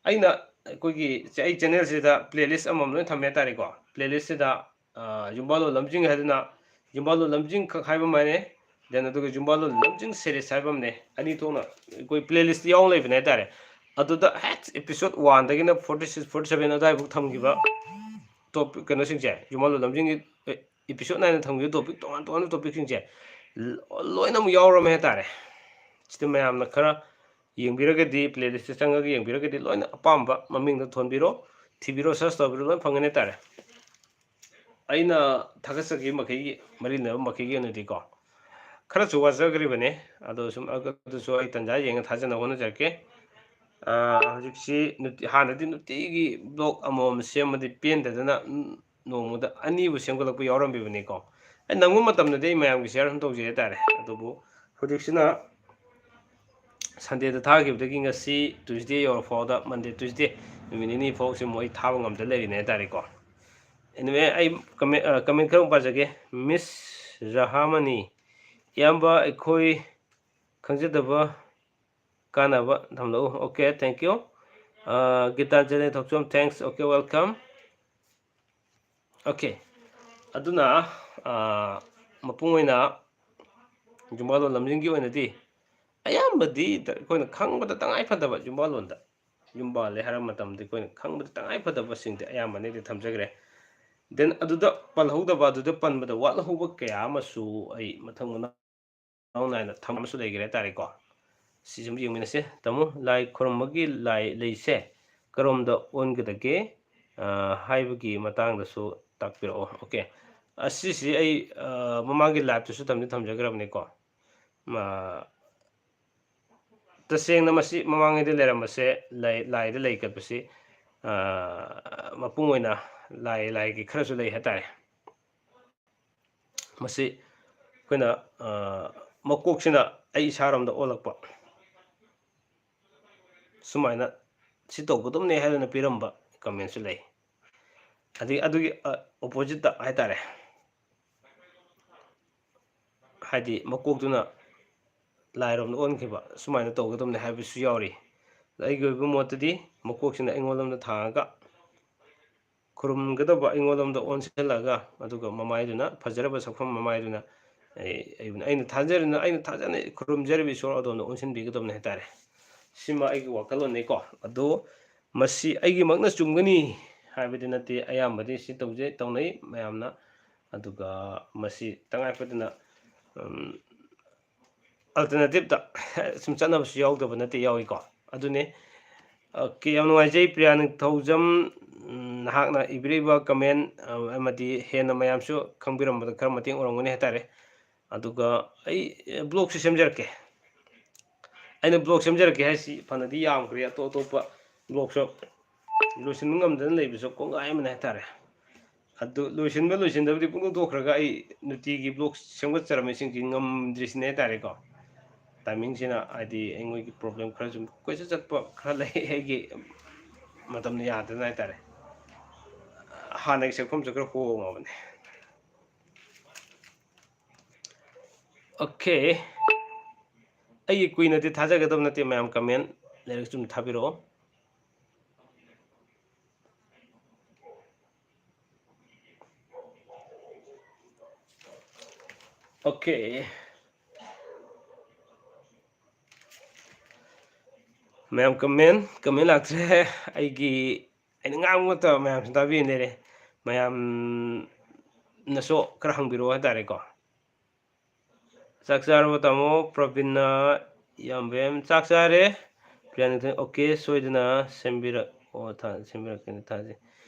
ꯑꯩꯅ ꯑꯩꯈꯣꯏꯒꯤ ꯆꯦ-, ꯑꯩ channel-ꯁꯤꯗ playlist ꯑꯃꯃꯝ ꯂꯣꯏꯅ ꯊꯝꯃꯦ ꯍꯥꯏꯇꯥꯔꯦꯀꯣ꯫ Playlist-ꯁꯤꯗ, ꯑ, ꯌꯨꯝꯕꯥꯂꯣꯟ ꯂꯝꯖꯤꯡ ꯍꯥꯏꯗꯨꯅ, ꯌꯨꯝꯕꯥꯂꯣꯟ ꯂꯝꯖꯤꯡ ꯈꯛ ꯍꯥꯏꯕ ꯑꯃꯅꯦ, then ꯑꯗꯨꯒ ꯌꯨꯝꯕꯥꯂꯣꯟ ꯂꯝꯖꯤꯡ series ꯍꯥꯏꯕ ꯑꯃꯅꯦ꯫ ꯑꯅꯤ ꯊꯣꯛꯅ ꯑꯩꯈꯣꯏ playlist ꯌꯥꯎꯅ ꯂꯩꯕꯅꯦ ꯍꯥꯏꯇꯥꯔꯦ꯫ ꯑꯗꯨꯗ ꯍꯦꯛ episode one-ꯗꯒꯤꯅ forty six, forty seven ꯑꯗꯨꯋꯥꯏꯐꯥꯎ ꯊꯝꯈꯤꯕ topic, ꯀꯩꯅꯣꯁꯤꯡꯁꯦ, ꯌꯨꯝꯕꯥꯂꯣꯟ ꯂꯝꯖꯤꯡꯒꯤ, ꯑꯦ, episode nine-ꯗ ꯊꯝꯈꯤꯕ topic, ꯇꯣꯉꯥꯟ ꯇꯣꯉꯥꯟꯕ topic-ꯁꯤꯡꯁꯦ ꯂ-, ꯂꯣꯏꯅꯃꯛ ꯌꯥꯎꯔꯝꯃꯦ ꯍꯥꯏꯇꯥꯔꯦ꯫ ꯁꯤꯗ ꯃꯌꯥꯝꯅ ꯈꯔ ꯌꯦꯡꯕꯤꯔꯒꯗꯤ, playlist-ꯇ ꯆꯪꯉꯒ ꯌꯦꯡꯕꯤꯔꯒꯗꯤ, ꯂꯣꯏꯅ ꯑꯄꯥꯝꯕ ꯃꯃꯤꯡꯗ ꯊꯣꯟꯕꯤꯔꯣ, ꯊꯤꯕꯤꯔꯣ, search ꯇꯧꯕꯤꯔꯣ, ꯂꯣꯏ ꯐꯪꯒꯅꯤ ꯍꯥꯏꯇꯥꯔꯦ꯫ ꯑꯩꯅ ꯊꯥꯒꯠꯆꯈꯤꯕ ꯃꯈꯩꯒꯤ, ꯃꯔꯤ ꯂꯩꯅꯕ ꯃꯈꯩꯒꯤ ꯑꯣꯏꯅꯗꯤꯀꯣ, ꯈꯔꯁꯨ ꯋꯥꯖꯈ꯭ꯔꯤꯕꯅꯦ꯫ ꯑꯗꯣ ꯁꯨꯝ ꯑꯗꯨꯁꯨ ꯑꯩ ꯇꯟꯖꯥ ꯌꯦꯡꯉ ꯊꯥꯖꯅꯕ ꯍꯣꯠꯅꯖꯔꯛꯀꯦ꯫ ꯑꯥ, ꯍꯧꯖꯤꯛꯁꯤ ꯅꯨꯡꯇꯤ-, ꯍꯥꯟꯅꯗꯤ ꯅꯨꯡꯇꯤꯒꯤ vlog ꯑꯃꯃꯝ ꯁꯦꯝꯃꯗꯤ ꯄꯦꯟꯗꯗꯅ, ꯎꯝ, ꯅꯣꯡꯃꯗ ꯑꯅꯤꯕꯨ ꯁꯦꯝꯒꯠꯂꯛꯄ ꯌꯥꯎꯔꯝꯃꯤꯕꯅꯤꯀꯣ꯫ ꯑꯩ ꯅꯪꯕ ꯃꯇꯝꯗꯗꯤ ꯑꯩ ꯃꯌꯥꯝꯒꯤ share ꯑꯗꯨꯝ ꯇꯧꯖꯩ ꯍꯥꯏꯇꯥꯔꯦ꯫ ꯑꯗꯨꯕꯨ ꯍꯧꯖꯤꯛꯁꯤꯅ Sundayꯗ ꯊꯥꯈꯤꯕꯗꯒꯤ ꯉꯁꯤ Tuesday ꯌꯧꯔꯐꯥꯎꯗ, Monday, Tuesday ꯅꯨꯃꯤꯠ ꯅꯤꯅꯤ ꯐꯥꯎꯁꯤ ꯑꯃꯨꯛ ꯑꯩ ꯊꯥꯕ ꯉꯝꯗ ꯂꯩꯔꯤꯅꯦ ꯍꯥꯏꯇꯥꯔꯦꯀꯣ꯫ Anyway, ꯑꯩ comment, ꯑ, comment ꯈꯔ ꯑꯃꯨꯛ ꯄꯥꯖꯒꯦ꯫ Miss ꯔꯍꯥꯃꯅꯤ, ꯏꯌꯥꯝꯕ, ꯑꯩꯈꯣꯏ ꯈꯪꯖꯗꯕ ꯀꯥꯟꯅꯕ ꯊꯝꯂꯛꯎ꯫ Okay, thank you. ꯑ, ꯒꯤꯇꯥꯟꯖꯂꯤ ꯊꯣꯛꯆꯣꯝ, thanks. Okay, welcome. Okay. ꯑꯗꯨꯅ, ꯑ, ꯃꯄꯨꯡ ꯑꯣꯏꯅ ꯌꯨꯝꯕꯥꯜꯂꯣꯟ ꯂꯝꯖꯤꯡꯒꯤ ꯑꯣꯏꯅꯗꯤ ꯑꯌꯥꯝꯕꯗꯤ ꯇ-, ꯑꯩꯈꯣꯏꯅ ꯈꯪꯕꯗ ꯇꯉꯥꯏ ꯐꯗꯕ, ꯌꯨꯝꯕꯥꯜꯂꯣꯟꯗ ꯌꯨꯝ ꯄꯥꯜꯂꯦ ꯍꯥꯏꯔ ꯃꯇꯝꯗ ꯑꯩꯈꯣꯏꯅ ꯈꯪꯕꯗ ꯇꯉꯥꯏ ꯐꯗꯕꯁꯤꯡꯗꯤ ꯑꯌꯥꯝꯕꯅꯗꯤ ꯊꯝꯖꯈ꯭ꯔꯦ꯫ Then ꯑꯗꯨꯗ ꯄꯜꯍꯧꯗꯕ, ꯑꯗꯨꯗ ꯄꯟꯕꯗ ꯋꯥꯠꯍꯧꯕ ꯀꯌꯥ ꯑꯃꯁꯨ ꯑꯩ ꯃꯊꯪ ꯃꯅꯥꯎ ꯅꯥꯏꯅ ꯊꯝ ꯑꯃꯁꯨ ꯂꯩꯈ꯭ꯔꯦ ꯍꯥꯏꯇꯥꯔꯦꯀꯣ꯫ ꯁꯤꯁꯨ ꯑꯃꯨꯛ ꯌꯦꯡꯃꯤꯟꯅꯁꯦ꯫ ꯇꯥꯃꯣ, ꯂꯥꯏ ꯈꯨꯔꯨꯝꯕꯒꯤ ꯂꯥꯏ ꯂꯩꯁꯦ ꯀꯔꯣꯝꯗ ꯑꯣꯟꯒꯗꯒꯦ, ꯑ, ꯍꯥꯏꯕꯒꯤ ꯃꯇꯥꯡꯗꯁꯨ ꯇꯥꯛꯄꯤꯔꯛꯑꯣ꯫ Okay. ꯑꯁꯤꯁꯤ ꯑꯩ, ꯑ, ꯃꯃꯥꯡꯒꯤ liveꯇꯁꯨ ꯊꯝꯗꯤ ꯊꯝꯖꯈ꯭ꯔꯕꯅꯤꯀꯣ꯫ ꯃ-, ꯇꯁꯦꯡꯅ ꯃꯁꯤ ꯃꯃꯥꯡꯉꯩꯗ ꯂꯩꯔꯝꯕꯁꯦ, ꯂꯥꯏ-, ꯂꯥꯏꯗ ꯂꯩ ꯀꯠꯄꯁꯤ, ꯑ, ꯃꯄꯨꯡ ꯑꯣꯏꯅ ꯂꯥꯏ, ꯂꯥꯏꯒꯤ ꯈꯔꯁꯨ ꯂꯩ ꯍꯥꯏꯇꯥꯔꯦ꯫ ꯃꯁꯤ ꯑꯩꯈꯣꯏꯅ, ꯑ, ꯃꯀꯣꯛꯁꯤꯅ ꯑꯩ ꯏꯁꯥꯔꯣꯝꯗ ꯑꯣꯜꯂꯛꯄ, ꯁꯨꯃꯥꯏꯅ ꯁꯤ ꯇꯧꯒꯗꯕꯅꯦ ꯍꯥꯏꯗꯅ ꯄꯤꯔꯝꯕ commentꯁꯨ ꯂꯩ꯫ ꯑꯗꯒꯤ ꯑꯗꯨꯒꯤ, ꯑ, oppositeꯇ ꯍꯥꯏꯇꯥꯔꯦ, ꯍꯥꯏꯗꯤ ꯃꯀꯣꯛꯇꯨꯅ ꯂꯥꯏꯔꯣꯝꯗ ꯑꯣꯟꯈꯤꯕ, ꯁꯨꯃꯥꯏꯅ ꯇꯧꯒꯗꯕꯅꯦ ꯍꯥꯏꯕꯁꯨ ꯌꯥꯎꯔꯤ꯫ ꯑꯩꯒꯤ ꯑꯣꯏꯕ ꯃꯣꯠꯇꯗꯤ ꯃꯀꯣꯛꯁꯤꯅ ꯑꯩꯉꯣꯟꯗꯣꯝꯗ ꯊꯥꯡꯉꯒ ꯈꯨꯔꯨꯝꯒꯗꯕ ꯑꯩꯉꯣꯟꯗꯣꯝꯗ ꯑꯣꯟꯁꯤꯜꯂꯒ, ꯑꯗꯨꯒ ꯃꯃꯥꯏꯗꯨꯅ, ꯐꯖꯔꯕ ꯁꯛꯐꯝ ꯃꯃꯥꯏꯗꯨꯅ ꯑꯩ, ꯑꯩꯕꯨ-, ꯑꯩꯅ ꯊꯥꯖꯔꯤꯅ, ꯑꯩꯅ ꯊꯥꯖꯅ ꯈꯨꯔꯨꯝꯖꯔꯤꯕ ꯏꯁꯣꯔ ꯑꯗꯣꯝꯗ ꯑꯣꯟꯁꯤꯟꯕꯤꯒꯗꯕꯅꯤ ꯍꯥꯏꯇꯥꯔꯦ꯫ ꯁꯤꯃ ꯑꯩꯒꯤ ꯋꯥꯈꯜꯂꯣꯟꯅꯤꯀꯣ꯫ ꯑꯗꯣ ꯃꯁꯤ ꯑꯩꯒꯤꯃꯛꯅ ꯆꯨꯝꯒꯅꯤ ꯍꯥꯏꯕꯗꯤ ꯅꯠꯇꯦ, ꯑꯌꯥꯝꯕꯗꯤ ꯁꯤ ꯇꯧꯖꯩ, ꯇꯧꯅꯩ ꯃꯌꯥꯝꯅ꯫ ꯑꯗꯨꯒ ꯃꯁꯤ ꯇꯉꯥꯏ ꯐꯗꯅ, ꯎꯝ, alternativeꯇ ꯁꯨꯝ ꯆꯠꯅꯕꯁꯨ ꯌꯥꯎꯗꯕ ꯅꯠꯇꯦ, ꯌꯥꯎꯏꯀꯣ꯫ ꯑꯗꯨꯅꯤ꯫ Okay, ꯌꯥꯝ ꯅꯨꯡꯉꯥꯏꯖꯩ, ꯄ꯭ꯔꯤꯌꯥ ꯅꯤꯡꯊꯧꯖꯝ, ꯎꯝ, ꯅꯍꯥꯛꯅ ꯏꯕꯤꯔꯛꯏꯕ comment, ꯑ, ꯑꯃꯗꯤ ꯍꯦꯟꯅ ꯃꯌꯥꯝꯁꯨ ꯈꯪꯕꯤꯔꯝꯕꯗ ꯈꯔ ꯃꯇꯦꯡ ꯑꯣꯏꯔꯝꯒꯅꯤ ꯍꯥꯏꯇꯥꯔꯦ꯫ ꯑꯗꯨꯒ ꯑꯩ, ꯑ, blogꯁꯨ ꯁꯦꯝꯖꯔꯛꯀꯦ꯫ ꯑꯩꯅ blog ꯁꯦꯝꯖꯔꯛꯀꯦ ꯍꯥꯏꯁꯤ ꯐꯅꯗꯤ ꯌꯥꯝꯈ꯭ꯔꯦ, ꯑꯇꯣꯞ ꯑꯇꯣꯞꯄ blogꯁꯨ ꯂꯣꯏꯁꯤꯟꯕ ꯉꯝꯗꯅ ꯂꯩꯕꯁꯨ ꯀꯣꯡꯒꯥꯏ ꯑꯃꯅꯤ ꯍꯥꯏꯇꯥꯔꯦ꯫ ꯑꯗꯨ ꯂꯣꯏꯁꯤꯟꯕ ꯂꯣꯏꯁꯤꯟꯗꯕꯗꯤ ꯄꯨꯡꯇꯣꯛ ꯇꯣꯛꯈ꯭ꯔꯒ ꯑꯩ ꯅꯨꯡꯇꯤꯒꯤ blog ꯁꯦꯝꯒꯠꯆꯔꯝꯃꯤꯁꯤꯡꯁꯤ ꯉꯝꯗ꯭ꯔꯤꯁꯤꯅꯦ ꯍꯥꯏꯇꯥꯔꯦꯀꯣ꯫ Timingꯁꯤꯅ ꯍꯥꯏꯗꯤ ꯑꯩꯉꯣꯏꯒꯤ problem ꯈꯔ ꯁꯨꯝ ꯀꯣꯏꯆꯠ ꯆꯠꯄ ꯈꯔ ꯂꯩ ꯑꯩꯒꯤ ꯃꯇꯝꯅ ꯌꯥꯗꯅ ꯍꯥꯏꯇꯥꯔꯦ꯫ ꯍꯥꯟꯅꯒꯤ ꯁꯛꯐꯝꯁꯨ ꯈꯔ ꯍꯣꯡꯉꯕꯅꯦ꯫ Okay꯫ ꯑꯩꯒꯤ ꯀꯨꯏꯅꯗꯤ ꯊꯥꯖꯒꯗꯕ ꯅꯠꯇꯦ ꯃꯌꯥꯝ, comment ꯂꯥꯏꯔꯤꯛ ꯆꯨꯝ ꯊꯥꯕꯤꯔꯛꯑꯣ꯫ Okay꯫ ꯃꯌꯥꯝ comment, comment ꯂꯥꯛꯇ꯭ꯔꯦ꯫ ꯑꯩꯒꯤ, ꯑꯩꯅ ꯉꯥꯡꯕ ꯅꯠꯇꯕ ꯃꯌꯥꯝꯁꯨ ꯇꯥꯕꯤꯅ ꯂꯩꯔꯦ꯫ ꯃꯌꯥꯝꯅꯁꯨ ꯈꯔ ꯍꯪꯕꯤꯔꯛꯑꯣ ꯍꯥꯏꯇꯥꯔꯦꯀꯣ꯫ ꯆꯥꯛ ꯆꯥꯔꯕꯣ ꯇꯥꯃꯣ? ꯄ꯭ꯔꯕꯤꯟꯅ ꯌꯥꯝꯕꯦꯝ, ꯆꯥꯛ ꯆꯥꯔꯦ꯫ ꯄ꯭ꯔꯤꯌꯥꯅꯤꯊꯣꯏ, okay, ꯁꯣꯏꯗꯅ ꯁꯦꯝꯕꯤꯔꯛꯑꯣ, ꯊꯥ-, ꯁꯦꯝꯕꯤꯔꯛꯀꯦꯅ ꯊꯥꯖꯩ꯫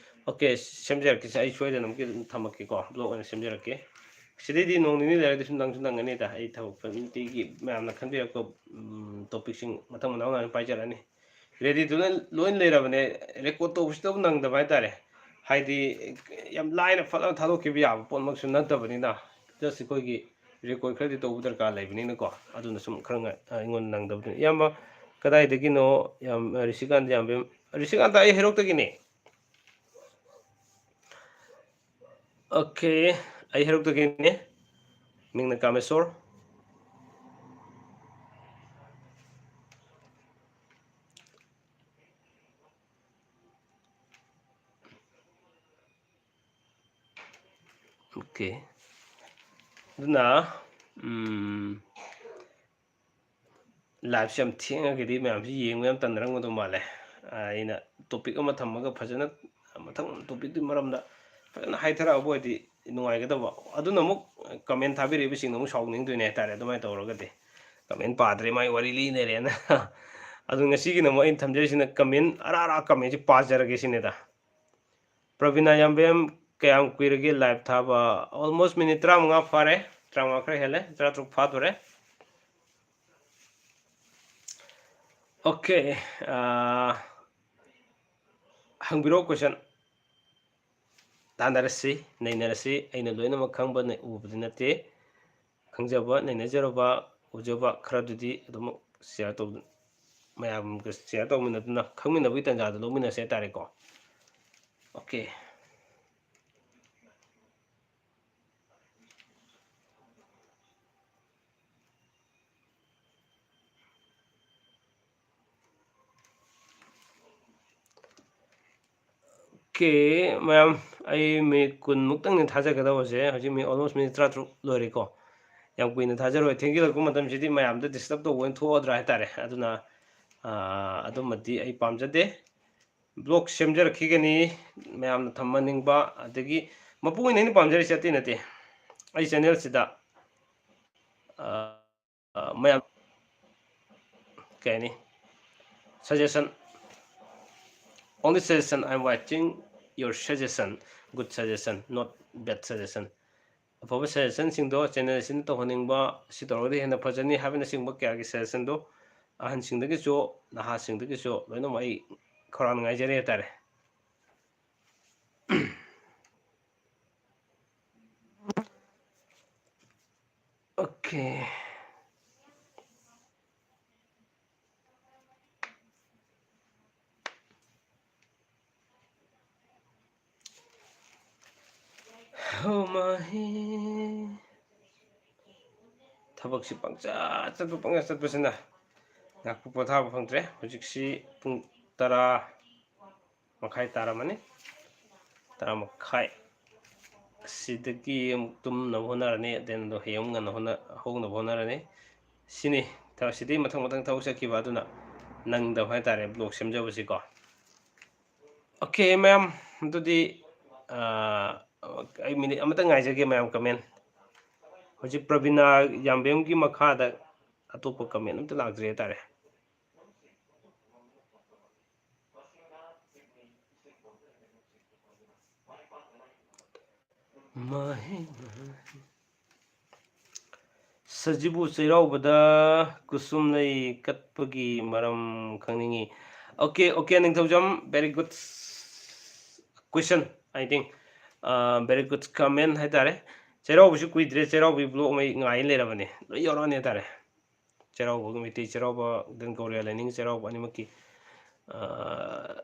Okay, ꯁꯦꯝꯖꯔꯛꯀꯦꯁꯦ, ꯑꯩ ꯁꯣꯏꯗꯅ ꯑꯃꯨꯛꯀꯤ ꯑꯗꯨꯝ ꯊꯝꯃꯛꯀꯦꯀꯣ, blog ꯑꯣꯏꯅ ꯁꯦꯝꯖꯔꯛꯀꯦ꯫ ꯁꯤꯗꯩꯗꯤ ꯅꯣꯡ ꯅꯤꯅꯤ ꯂꯩꯔꯗꯤ ꯁꯨꯝ ꯅꯪꯁꯨ ꯅꯪꯒꯅꯤꯗ, ꯑꯩ ꯊꯕꯛ ꯅꯨꯡꯇꯤꯒꯤ ꯃꯌꯥꯝꯅ ꯈꯟꯕꯤꯔꯛꯄ, ꯎꯝ, topicꯁꯤꯡ ꯃꯊꯪ ꯃꯅꯥꯎ ꯅꯥꯏꯅ ꯄꯥꯏꯖꯔꯛꯑꯅꯤ꯫ Readyꯗꯨꯅ ꯂꯣꯏ ꯂꯩꯔꯕꯅꯦ, record ꯇꯧꯕꯁꯤꯗꯕꯨ ꯅꯪꯗꯕ ꯍꯥꯏꯇꯥꯔꯦ꯫ ꯍꯥꯏꯗꯤ ꯌꯥꯝ ꯂꯥꯏꯅ ꯐꯠ ꯂꯥꯎꯅ ꯊꯥꯗꯣꯛꯈꯤꯕ ꯌꯥꯕ ꯄꯣꯠꯃꯛꯁꯨ ꯅꯠꯇꯕꯅꯤꯅ, just ꯑꯩꯈꯣꯏꯒꯤ record ꯈꯔꯗꯤ ꯇꯧꯕ ꯗꯔꯀꯥꯔ ꯂꯩꯕꯅꯤꯅꯀꯣ, ꯑꯗꯨꯅ ꯁꯨꯝ ꯈꯔ ꯉ-, ꯑꯩꯉꯣꯟꯗ ꯅꯪꯗꯕꯗꯨꯅꯤ꯫ ꯏꯌꯥꯝꯕ ꯀꯗꯥꯏꯗꯒꯤꯅꯣ? ꯌꯥꯝ, ꯔꯤꯁꯤꯀꯥꯟꯇ ꯌꯥꯝꯕꯦꯝ, ꯔꯤꯁꯤꯀꯥꯟꯇ ꯑꯩ ꯍꯩꯔꯣꯛꯇꯒꯤꯅꯦ꯫ Okay, ꯑꯩ ꯍꯩꯔꯣꯛꯇꯒꯤꯅꯦ꯫ ꯃꯤꯡꯅ ꯀꯥꯃꯦꯁꯣꯔ꯫ Okay꯫ ꯑꯗꯨꯅ, ꯎꯝ, liveꯁꯦ ꯌꯥꯝ ꯊꯦꯡꯉꯒꯗꯤ ꯃꯌꯥꯝꯁꯤ ꯌꯦꯡꯕ ꯌꯥꯝ ꯇꯟꯅꯔꯝꯒꯗꯧ ꯃꯥꯜꯂꯦ꯫ ꯑꯩꯅ topic ꯑꯃ ꯊꯝꯃꯒ ꯐꯖꯅ ꯃꯊꯪ topicꯇꯨꯒꯤ ꯃꯔꯝꯗ ꯐꯖꯅ ꯍꯥꯏꯊꯔꯛꯑꯕ ꯑꯣꯏꯗꯤ ꯅꯨꯡꯉꯥꯏꯒꯗꯕ꯫ ꯑꯗꯨꯅ ꯑꯃꯨꯛ comment ꯊꯥꯕꯤꯔꯛꯏꯕꯁꯤꯡꯅ ꯑꯃꯨꯛ ꯁꯥꯎꯅꯤꯡꯗꯣꯏꯅꯦ ꯍꯥꯏꯇꯥꯔꯦ, ꯑꯗꯨꯃꯥꯏꯅ ꯇꯧꯔꯒꯗꯤ꯫ Comment ꯄꯥꯗ꯭ꯔꯦ, ꯃꯥꯏ ꯋꯥꯔꯤ ꯂꯤꯅꯔꯦꯅ꯫ ꯑꯗꯨ ꯉꯁꯤꯒꯤꯅ ꯑꯃꯨꯛ ꯑꯩꯅ ꯊꯝꯖꯔꯤꯁꯤꯅ comment ꯑꯔꯥ ꯑꯔꯥ commentꯁꯤ ꯄꯥꯖꯔꯒꯦ ꯁꯤꯅꯤꯗ꯫ ꯄ꯭ꯔꯕꯤꯅꯥ ꯌꯥꯝꯕꯦꯝ, ꯀꯌꯥꯝ ꯀꯨꯏꯔꯒꯦ live ꯊꯥꯕ? Almost minute ꯇꯔꯥꯃꯉꯥ ꯐꯥꯔꯦ, ꯇꯔꯥꯃꯉꯥ ꯈꯔ ꯍꯦꯜꯂꯦ, ꯇꯔꯥꯇꯔꯨꯛ ꯐꯥꯗꯣꯔꯦ꯫ Okay, ꯑꯥ, ꯍꯪꯕꯤꯔꯛꯑꯣ question꯫ ꯇꯥꯟꯅꯔꯁꯤ, ꯅꯩꯅꯔꯁꯤ꯫ ꯑꯩꯅ ꯂꯣꯏꯅꯃꯛ ꯈꯪꯕ ꯅ-, ꯎꯕꯗꯤ ꯅꯠꯇꯦ꯫ ꯈꯪꯖꯕ, ꯅꯩꯅꯖꯔꯕ, ꯎꯖꯕ ꯈꯔꯗꯨꯗꯤ ꯑꯗꯨꯃꯛ share ꯇꯧ-, ꯃꯌꯥꯝꯒ share ꯇꯧꯃꯤꯟꯅꯗꯨꯅ ꯈꯪꯃꯤꯟꯅꯕꯒꯤ ꯇꯥꯟꯖꯥꯗꯨ ꯂꯧꯃꯤꯟꯅꯁꯦ ꯍꯥꯏꯇꯥꯔꯦꯀꯣ꯫ Okay꯫ Okay, ꯃꯌꯥꯝ, ꯑꯩ minute ꯀꯨꯟ ꯃꯨꯛꯇꯪꯅꯤ ꯊꯥꯖꯒꯗꯧꯕꯁꯦ꯫ ꯍꯧꯖꯤꯛ minute, almost minute ꯇꯔꯥꯇꯔꯨꯛ ꯂꯣꯏꯔꯦꯀꯣ꯫ ꯌꯥꯝ ꯀꯨꯏꯅ ꯊꯥꯖꯔꯣꯏ꯫ ꯊꯦꯡꯖꯤꯜꯂꯛꯄ ꯃꯇꯝꯁꯤꯗꯤ ꯃꯌꯥꯝꯗ disturb ꯇꯧꯕ ꯑꯣꯏꯅ ꯊꯣꯛꯑꯗ꯭ꯔꯥ ꯍꯥꯏꯇꯥꯔꯦ꯫ ꯑꯗꯨꯅ, ꯑꯥ, ꯑꯗꯨꯃꯗꯤ ꯑꯩ ꯄꯥꯝꯖꯗꯦ꯫ Vlog ꯁꯦꯝꯖꯔꯛꯈꯤꯒꯅꯤ, ꯃꯌꯥꯝꯅ ꯊꯝꯍꯟꯅꯤꯡꯕ, ꯑꯗꯒꯤ ꯃꯄꯨꯡ ꯑꯣꯏꯅ ꯑꯩꯅ ꯄꯥꯝꯖꯔꯤꯁꯦ ꯑꯇꯩ ꯅꯠꯇꯦ꯫ ꯑꯩ channel ꯁꯤꯗ, ꯑꯥ, ꯑꯥ, ꯃꯌꯥꯝ, ꯀꯩ ꯍꯥꯏꯅꯤ, suggestion, only suggestion, I am watching your suggestion, good suggestion, not bad suggestion꯫ ꯑꯐꯕ suggestion ꯁꯤꯡꯗꯣ channel ꯁꯤꯅ ꯇꯧꯍꯟꯅꯤꯡꯕ, ꯁꯤ ꯇꯧꯔꯒꯗꯤ ꯍꯦꯟꯅ ꯐꯖꯅꯤ ꯍꯥꯏꯕꯅꯆꯤꯡꯕ ꯀꯌꯥꯒꯤ suggestion ꯗꯣ ꯑꯍꯟꯁꯤꯡꯗꯒꯤꯁꯨ, ꯅꯍꯥꯁꯤꯡꯗꯒꯤꯁꯨ ꯂꯣꯏꯅꯃꯛ ꯑꯩ ꯈꯧꯔꯥꯡꯅ ꯉꯥꯏꯖꯔꯤ ꯍꯥꯏꯇꯥꯔꯦ꯫ Okay꯫ Oh my. ꯊꯕꯛꯁꯤ ꯄꯪꯆꯠ ꯆꯠꯄ, ꯄꯪꯆꯠ ꯆꯠꯄꯁꯤꯅ ꯉꯥꯏꯍꯥꯛꯄꯨ ꯄꯣꯊꯥꯕ ꯐꯪꯗ꯭ꯔꯦ꯫ ꯍꯧꯖꯤꯛꯁꯤ ꯄꯨꯡ ꯇꯔꯥ ꯃꯈꯥꯏ ꯇꯥꯔꯝꯃꯅꯤ꯫ ꯇꯔꯥ ꯃꯈꯥꯏ꯫ ꯑꯁꯤꯗꯒꯤ ꯑꯃꯨꯛ ꯇꯨꯝꯅꯕ ꯍꯣꯠꯅꯔꯅꯤ, then ꯑꯗꯣ ꯍꯌꯦꯡ ꯑꯃꯨꯛ ꯉꯟꯅ ꯍꯣꯠꯅ-, ꯍꯧꯅꯕ ꯍꯣꯠꯅꯔꯅꯤ꯫ ꯁꯤꯅꯤ ꯊꯕꯛ, ꯁꯤꯗꯤ ꯃꯊꯪ ꯃꯊꯪ ꯊꯕꯛ ꯆꯠꯈꯤꯕ, ꯑꯗꯨꯅ ꯅꯪꯗꯕ ꯍꯥꯏꯇꯥꯔꯦ vlog ꯁꯦꯝꯖꯕꯁꯤꯀꯣ꯫ Okay, ꯃꯌꯥꯝ, ꯑꯗꯨꯗꯤ, ꯑꯥ, ꯑꯩ minute ꯑꯃꯇꯪ ꯉꯥꯏꯖꯒꯦ, ꯃꯌꯥꯝ comment꯫ ꯍꯧꯖꯤꯛ ꯄ꯭ꯔꯕꯤꯅꯥ ꯌꯥꯝꯕꯦꯝꯒꯤ ꯃꯈꯥꯗ ꯑꯇꯣꯞꯄ comment ꯑꯝꯇ ꯂꯥꯛꯇ꯭ꯔꯤ ꯍꯥꯏꯇꯥꯔꯦ꯫ ꯃꯍꯩ ꯁꯖꯤꯕꯨ ꯆꯩꯔꯥꯎꯕꯗ ꯀꯨꯁꯨꯝ ꯂꯩ ꯀꯠꯄꯒꯤ ꯃꯔꯝ ꯈꯪꯅꯤꯡꯉꯤ꯫ Okay, okay, Ningthoujam, very good question, I think. Very good comment ꯍꯥꯏꯇꯥꯔꯦ꯫ ꯆꯩꯔꯥꯎꯕꯁꯨ ꯀꯨꯏꯗ꯭ꯔꯦ, ꯆꯩꯔꯥꯎꯕꯒꯤ vlog ꯃꯩ ꯉꯥꯏ ꯂꯩꯔꯕꯅꯦ, ꯂꯣꯏ ꯌꯧꯔꯛꯑꯅꯤ ꯍꯥꯏꯇꯥꯔꯦ꯫ ꯆꯩꯔꯥꯎꯕ, ꯃꯩꯇꯩ ꯆꯩꯔꯥꯎꯕ, then ꯒꯧꯔꯤꯌꯥ ꯂꯥꯏꯅꯤꯡ ꯆꯩꯔꯥꯎꯕ ꯑꯅꯤꯃꯛꯀꯤ, ꯑ,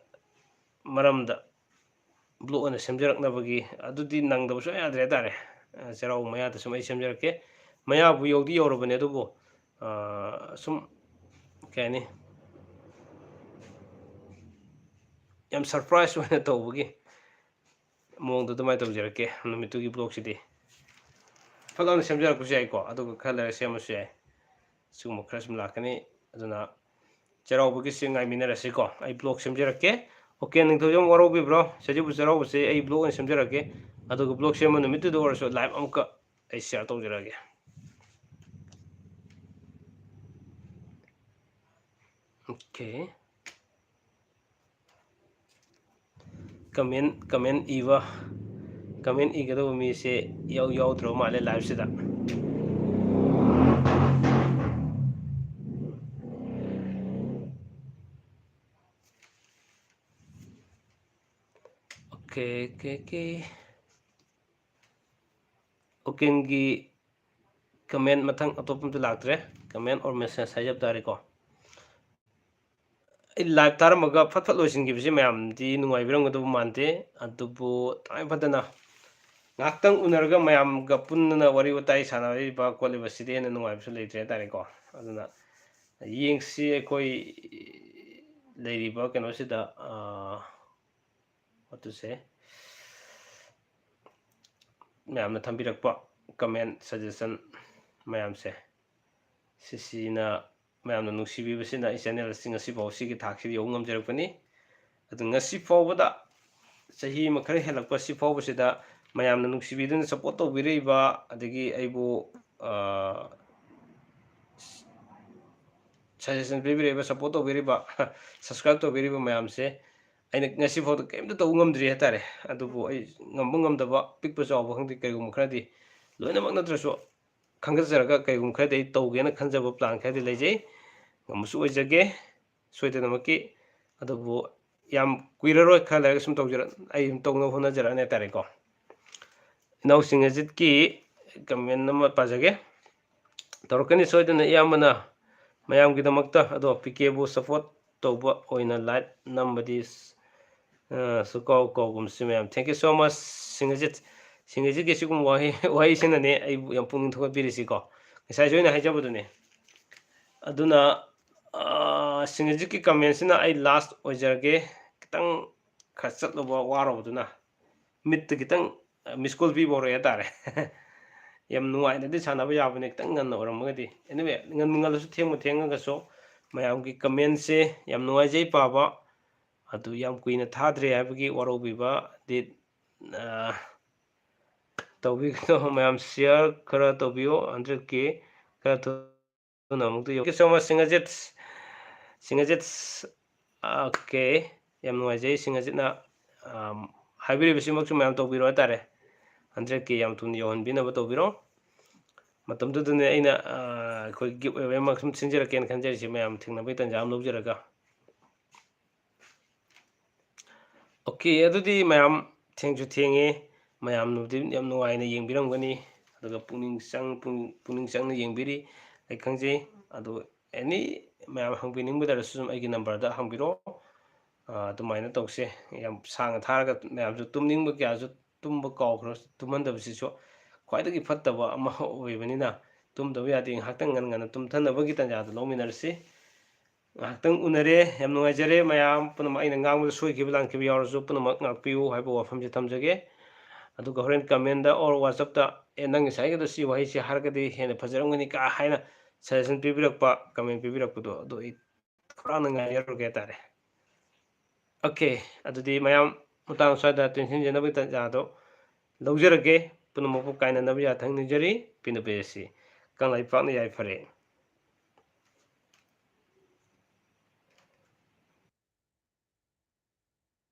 ꯃꯔꯝꯗ vlog ꯑꯣꯏꯅ ꯁꯦꯝꯖꯔꯛꯅꯕꯒꯤ, ꯑꯗꯨꯗꯤ ꯅꯪꯗꯕ ꯁꯨꯡꯌꯥ ꯌꯥꯗ꯭ꯔꯦ ꯍꯥꯏꯇꯥꯔꯦ꯫ ꯑ, ꯆꯩꯔꯥꯎꯕ ꯃꯌꯥꯗ ꯁꯨꯝ ꯑꯩ ꯁꯦꯝꯖꯔꯛꯀꯦ꯫ ꯃꯌꯥꯕꯨ ꯌꯧꯗꯤ ꯌꯧꯔꯕꯅꯦ, ꯑꯗꯨꯕꯨ, ꯑ, ꯁꯨꯝ, ꯀꯩ ꯍꯥꯏꯅꯤ, ꯌꯥꯝ surprise ꯑꯣꯏꯅ ꯇꯧꯕꯒꯤ ꯃꯑꯣꯡꯗ ꯑꯗꯨꯃꯥꯏꯅ ꯇꯧꯖꯔꯛꯀꯦ꯫ ꯅꯨꯃꯤꯠꯇꯨꯒꯤ vlogꯁꯤꯗꯤ ꯐꯠ ꯂꯥꯎꯅ ꯁꯦꯝꯖꯔꯛꯄꯁꯨ ꯌꯥꯏꯀꯣ, ꯑꯗꯨꯒ ꯈꯔ ꯂꯩꯔ ꯁꯦꯝꯃꯁꯨ ꯌꯥꯏ꯫ ꯁꯤꯒꯨꯝꯕ ꯈꯔ ꯁꯨꯝ ꯂꯥꯛꯀꯅꯤ꯫ ꯑꯗꯨꯅ ꯆꯩꯔꯥꯎꯕꯒꯤꯁꯤ ꯉꯥꯏꯃꯤꯟꯅꯔꯁꯤꯀꯣ꯫ ꯑꯩ vlog ꯁꯦꯝꯖꯔꯛꯀꯦ꯫ Okay, ꯅꯤꯡꯊꯧꯖꯝ, ꯋꯥꯔꯧꯕꯤꯕ꯭ꯔꯣ? ꯁꯖꯤꯕꯨ ꯆꯩꯔꯥꯎꯕꯁꯦ ꯑꯩ vlog ꯑꯣꯏꯅ ꯁꯦꯝꯖꯔꯛꯀꯦ꯫ ꯑꯗꯨꯒ vlog ꯁꯦꯝꯕ ꯅꯨꯃꯤꯠꯇꯨꯗ ꯑꯣꯏꯔꯁꯨ live ꯑꯃꯨꯛꯀ ꯑꯩ share ꯇꯧꯖꯔꯛꯑꯒꯦ꯫ Okay. Comment, comment ꯏꯕ, comment ꯏꯒꯗꯧꯕ ꯃꯤꯁꯦ ꯏꯌꯥꯎ ꯌꯥꯎꯗ꯭ꯔꯕ ꯃꯥꯜꯂꯦ liveꯁꯤꯗ꯫ Okay, okay, okay. Okay, ꯒꯤ comment ꯃꯊꯪ ꯑꯇꯣꯞꯄ ꯑꯝꯇ ꯂꯥꯛꯇ꯭ꯔꯦ꯫ Comment or message ꯍꯥꯏꯖꯕ ꯇꯥꯔꯦꯀꯣ꯫ ꯑꯩ live ꯊꯥꯔꯝꯃꯒ ꯐꯠ ꯐꯠ ꯂꯣꯏꯁꯤꯟꯈꯤꯕꯁꯤ ꯃꯌꯥꯝꯗꯤ ꯅꯨꯡꯉꯥꯏꯕꯤꯔꯝꯒꯗꯕ ꯃꯥꯟꯗꯦ꯫ ꯑꯗꯨꯕꯨ ꯇꯉꯥꯏ ꯐꯗꯅ ꯉꯥꯏꯍꯥꯛꯇꯪ ꯎꯅꯔꯒ ꯃꯌꯥꯝꯒ ꯄꯨꯟꯅ ꯋꯥꯔꯤ ꯋꯥꯇꯥꯏ ꯁꯥꯟꯅꯔꯤꯕ ꯈꯣꯠꯂꯤꯕꯁꯤꯗꯤ ꯍꯦꯟꯅ ꯅꯨꯡꯉꯥꯏꯕꯁꯨ ꯂꯩꯇ꯭ꯔꯦ ꯍꯥꯏꯇꯥꯔꯦꯀꯣ꯫ ꯑꯗꯨꯅ ꯌꯦꯡꯁꯤ ꯑꯩꯈꯣꯏ ꯂꯩꯔꯤꯕ ꯀꯩꯅꯣꯁꯤꯗ, ꯑ, what to say, ꯃꯌꯥꯝꯅ ꯊꯝꯕꯤꯔꯛꯄ comment, suggestion ꯃꯌꯥꯝꯁꯦ, ꯁꯤꯁꯤꯅ, ꯃꯌꯥꯝꯅ ꯅꯨꯡꯁꯤꯕꯤꯕꯁꯤꯅ ꯑꯩ channel ꯑꯁꯤ ꯉꯁꯤꯐꯥꯎ ꯁꯤꯒꯤ ꯊꯥꯛꯁꯤꯗ ꯌꯧꯕ ꯉꯝꯖꯔꯛꯄꯅꯤ꯫ ꯑꯗꯨ ꯉꯁꯤ ꯐꯥꯎꯕꯗ, ꯆꯍꯤ ꯑꯃ ꯈꯔ ꯍꯦꯜꯂꯛꯄ ꯁꯤ ꯐꯥꯎꯕꯁꯤꯗ ꯃꯌꯥꯝꯅ ꯅꯨꯡꯁꯤꯕꯤꯗꯨꯅ support ꯇꯧꯕꯤꯔꯛꯏꯕ, ꯑꯗꯒꯤ ꯑꯩꯕꯨ, ꯑ, suggestion ꯄꯤꯕꯤꯔꯛꯏꯕ, support ꯇꯧꯕꯤꯔꯤꯕ, subscribe ꯇꯧꯕꯤꯔꯤꯕ ꯃꯌꯥꯝꯁꯦ, ꯑꯩꯅ ꯉꯁꯤꯐꯥꯎꯗ ꯀꯔꯤꯝꯇ ꯇꯧꯕ ꯉꯝꯗ꯭ꯔꯤ ꯍꯥꯏꯇꯥꯔꯦ꯫ ꯑꯗꯨꯕꯨ ꯑꯩ ꯉꯝꯕ ꯉꯝꯗꯕ, ꯄꯤꯛꯄ ꯆꯥꯎꯕ ꯈꯪꯗꯦ, ꯀꯔꯤꯒꯨꯝꯕ ꯈꯔꯗꯤ, ꯂꯣꯏꯅꯃꯛ ꯅꯠꯇ꯭ꯔꯁꯨ, ꯈꯟꯒꯠꯆꯔꯒ ꯀꯔꯤꯒꯨꯝꯕ ꯈꯔꯗꯤ ꯑꯩ ꯇꯧꯒꯦꯅ ꯈꯟꯖꯕ plan ꯈꯔꯗꯤ ꯂꯩꯖꯩ꯫ ꯉꯝꯕꯁꯨ ꯑꯣꯏꯖꯒꯦ ꯁꯣꯏꯗꯅꯃꯛꯀꯤ꯫ ꯑꯗꯨꯕꯨ ꯌꯥꯝ ꯀꯨꯏꯔꯔꯣꯏ, ꯈꯔ ꯂꯩꯔꯒ ꯁꯨꯝ ꯇꯧꯖꯔ-, ꯑꯩ ꯑꯗꯨꯝ ꯇꯧꯅꯕ ꯍꯣꯠꯅꯖꯔꯛꯑꯅꯤ ꯍꯥꯏꯇꯥꯔꯦꯀꯣ꯫ ꯏꯅꯥꯎꯁꯤꯡ ꯑꯖꯤꯠꯀꯤ comment ꯑꯃ ꯄꯥꯖꯒꯦ꯫ ꯇꯧꯔꯛꯀꯅꯤ ꯁꯣꯏꯗꯅ ꯏꯌꯥꯝꯕꯅ ꯃꯌꯥꯝꯒꯤꯗꯃꯛꯇ꯫ ꯑꯗꯣ ꯄꯤ ꯀꯦꯕꯨ support ꯇꯧꯕ ꯑꯣꯏꯅ like ꯅꯝꯕꯗꯤ, ꯑ, ꯁꯨꯀꯥꯎ ꯀꯥꯎꯒꯨꯝꯁꯤ ꯃꯌꯥꯝ꯫ Thank you so much, ꯁꯤꯡ ꯑꯖꯤꯠ꯫ ꯁꯤꯡ ꯑꯖꯤꯠꯀꯤ ꯁꯤꯒꯨꯝꯕ ꯋꯥꯍꯩ, ꯋꯥꯍꯩꯁꯤꯅꯀꯣ ꯑꯩꯕꯨ ꯌꯥꯝ ꯄꯨꯛꯅꯤꯡ ꯊꯧꯒꯠꯄꯤꯔꯤꯁꯤꯀꯣ꯫ ꯉꯁꯥꯏꯁꯨ ꯑꯩꯅ ꯍꯥꯏꯖꯕꯗꯨꯅꯦ꯫ ꯑꯗꯨꯅ, ꯑ, ꯁꯤꯡ ꯑꯖꯤꯠꯀꯤ commentꯁꯤꯅ ꯑꯩ last ꯑꯣꯏꯖꯔꯒꯦ꯫ ꯈꯤꯇꯪ ꯈꯔ ꯆꯠꯂꯨꯕ ꯋꯥꯔꯨꯕꯗꯨꯅ ꯃꯤꯠꯇ ꯈꯤꯇꯪ, ꯑ, miss call ꯄꯤꯕ ꯍꯧꯔꯛꯑꯦ ꯍꯥꯏꯇꯥꯔꯦ꯫ ꯌꯥꯝ ꯅꯨꯡꯉꯥꯏꯅꯗꯤ ꯁꯥꯟꯅꯕ ꯌꯥꯕꯅꯦ, ꯈꯤꯇꯪ ꯉꯟꯅ ꯑꯣꯏꯔꯝꯃꯒꯗꯤ꯫ Anyway, ꯉꯟꯕ ꯉꯜꯂꯁꯨ ꯊꯦꯡꯕ ꯊꯦꯡꯉꯒꯁꯨ ꯃꯌꯥꯝꯒꯤ commentꯁꯦ ꯌꯥꯝ ꯅꯨꯡꯉꯥꯏꯖꯩ ꯄꯥꯕ꯫ ꯑꯗꯨ ꯌꯥꯝ ꯀꯨꯏꯅ ꯊꯥꯗ꯭ꯔꯦ ꯍꯥꯏꯕꯒꯤ ꯋꯥꯔꯧꯕꯤꯕꯗꯤ, ꯑ, ꯇꯧꯕꯤꯒꯅꯨ꯫ ꯃꯌꯥꯝ share ꯈꯔ ꯇꯧꯕꯤꯌꯨ꯫ Hundred K ꯈꯔ ꯊꯨ-, ꯊꯨꯅ ꯑꯃꯨꯛꯇ ꯌꯧ-, Thank you so much, ꯁꯤꯡ ꯑꯖꯤꯠ꯫ ꯁꯤꯡ ꯑꯖꯤꯠ, okay, ꯌꯥꯝ ꯅꯨꯡꯉꯥꯏꯖꯩ ꯁꯤꯡ ꯑꯖꯤꯠꯅ, ꯑꯝ, ꯍꯥꯏꯕꯤꯔꯤꯕꯁꯤꯃꯛꯁꯨ ꯃꯌꯥꯝ ꯇꯧꯕꯤꯔꯣ ꯍꯥꯏꯇꯥꯔꯦ꯫ Hundred K ꯌꯥꯝ ꯊꯨꯅ ꯌꯧꯍꯟꯕꯤꯅꯕ ꯇꯧꯕꯤꯔꯣ꯫ ꯃꯇꯝꯗꯨꯗꯅꯦ ꯑꯩꯅ, ꯑ, ꯑꯩꯈꯣꯏ giveaway ꯑꯃ ꯁꯨꯝ ꯁꯤꯟꯖꯔꯛꯀꯦꯅ ꯈꯟꯖꯔꯤꯁꯦ, ꯃꯌꯥꯝ ꯊꯦꯡꯅꯕꯒꯤ ꯇꯥꯟꯖꯥ ꯑꯃ ꯂꯧꯖꯔꯒ꯫ Okay, ꯑꯗꯨꯗꯤ ꯃꯌꯥꯝ ꯊꯦꯡꯁꯨ ꯊꯦꯡꯉꯦ, ꯃꯌꯥꯝꯅꯕꯨꯗꯤ ꯌꯥꯝ ꯅꯨꯡꯉꯥꯏꯅ ꯌꯦꯡꯕꯤꯔꯝꯒꯅꯤ, ꯑꯗꯨꯒ ꯄꯨꯛꯅꯤꯡ ꯆꯪ-, ꯄꯨꯛꯅꯤꯡ, ꯄꯨꯛꯅꯤꯡ ꯆꯪꯅ ꯌꯦꯡꯕꯤꯔꯤ ꯑꯩ ꯈꯪꯖꯩ꯫ ꯑꯗꯨ any ꯃꯌꯥꯝ ꯍꯪꯕꯤꯅꯤꯡꯕ ꯂꯩꯔꯁꯨ ꯑꯗꯨꯝ ꯑꯩꯒꯤ numberꯗ ꯍꯪꯕꯤꯔꯛꯑꯣ꯫ ꯑ, ꯑꯗꯨꯃꯥꯏꯅ ꯇꯧꯁꯦ꯫ ꯌꯥꯝ ꯁꯥꯡꯅ ꯊꯥꯔꯒ ꯃꯌꯥꯝꯁꯨ ꯇꯨꯝꯅꯤꯡꯕ ꯀꯌꯥꯁꯨ ꯇꯨꯝꯕ ꯀꯥꯎꯈ꯭ꯔ-, ꯇꯨꯝꯍꯟꯗꯕꯁꯤꯁꯨ ꯈ꯭ꯋꯥꯏꯗꯒꯤ ꯐꯠꯇꯕ ꯑꯃ ꯑꯣꯏꯕꯅꯤꯅ ꯇꯨꯝꯗꯕ ꯌꯥꯗꯦ꯫ ꯉꯥꯏꯍꯥꯛꯇꯪ ꯉꯟ ꯉꯟꯅ ꯇꯨꯝꯊꯅꯕꯒꯤ ꯇꯥꯟꯖꯥꯗꯨ ꯂꯧꯃꯤꯟꯅꯔꯁꯤ꯫ ꯉꯥꯏꯍꯥꯛꯇꯪ ꯎꯅꯔꯦ꯫ ꯌꯥꯝ ꯅꯨꯡꯉꯥꯏꯖꯔꯦ ꯃꯌꯥꯝ ꯄꯨꯝꯅꯃꯛ꯫ ꯑꯩꯅ ꯉꯥꯡꯕꯗ ꯁꯣꯏꯈꯤꯕ ꯂꯥꯟꯈꯤꯕ ꯌꯥꯎꯔꯁꯨ ꯄꯨꯝꯅꯃꯛ ꯉꯥꯛꯄꯤꯌꯨ ꯍꯥꯏꯕ ꯋꯥꯐꯝꯁꯦ ꯊꯝꯖꯒꯦ꯫ ꯑꯗꯨꯒ ꯍꯣꯔꯦꯟ commentꯗ or WhatsAppꯇ, "ꯑꯦ, ꯅꯪ ꯉꯁꯥꯏꯒꯤꯗꯣ ꯁꯤ ꯋꯥꯍꯩꯁꯤ ꯍꯥꯏꯔꯒꯗꯤ ꯍꯦꯟꯅ ꯐꯖꯔꯝꯒꯅꯤ" ꯀꯥ ꯍꯥꯏꯅ suggestion ꯄꯤꯕꯤꯔꯛꯄ, comment ꯄꯤꯕꯤꯔꯛꯄꯗꯣ ꯑꯗꯨ ꯑꯩ ꯈꯧꯔꯥꯡꯅ ꯉꯥꯏꯖꯔꯨꯔꯒꯦ ꯍꯥꯏꯇꯥꯔꯦ꯫ Okay, ꯑꯗꯨꯗꯤ ꯃꯌꯥꯝ ꯃꯇꯥꯡ ꯁ꯭ꯋꯥꯏꯗ ꯇꯦꯟꯁꯤꯟꯖꯅꯕꯒꯤ ꯇꯥꯟꯖꯥꯗꯣ ꯂꯧꯖꯔꯒꯦ꯫ ꯄꯨꯝꯅꯃꯛꯄꯨ ꯀꯥꯏꯅꯅꯕ ꯌꯥꯊꯪ ꯅꯤꯖꯔꯤ꯫ ꯄꯤꯅ ꯄꯤꯔꯁꯤ꯫ ꯀꯪꯂꯩꯄꯥꯛꯅ ꯌꯥꯏꯐꯔꯦ꯫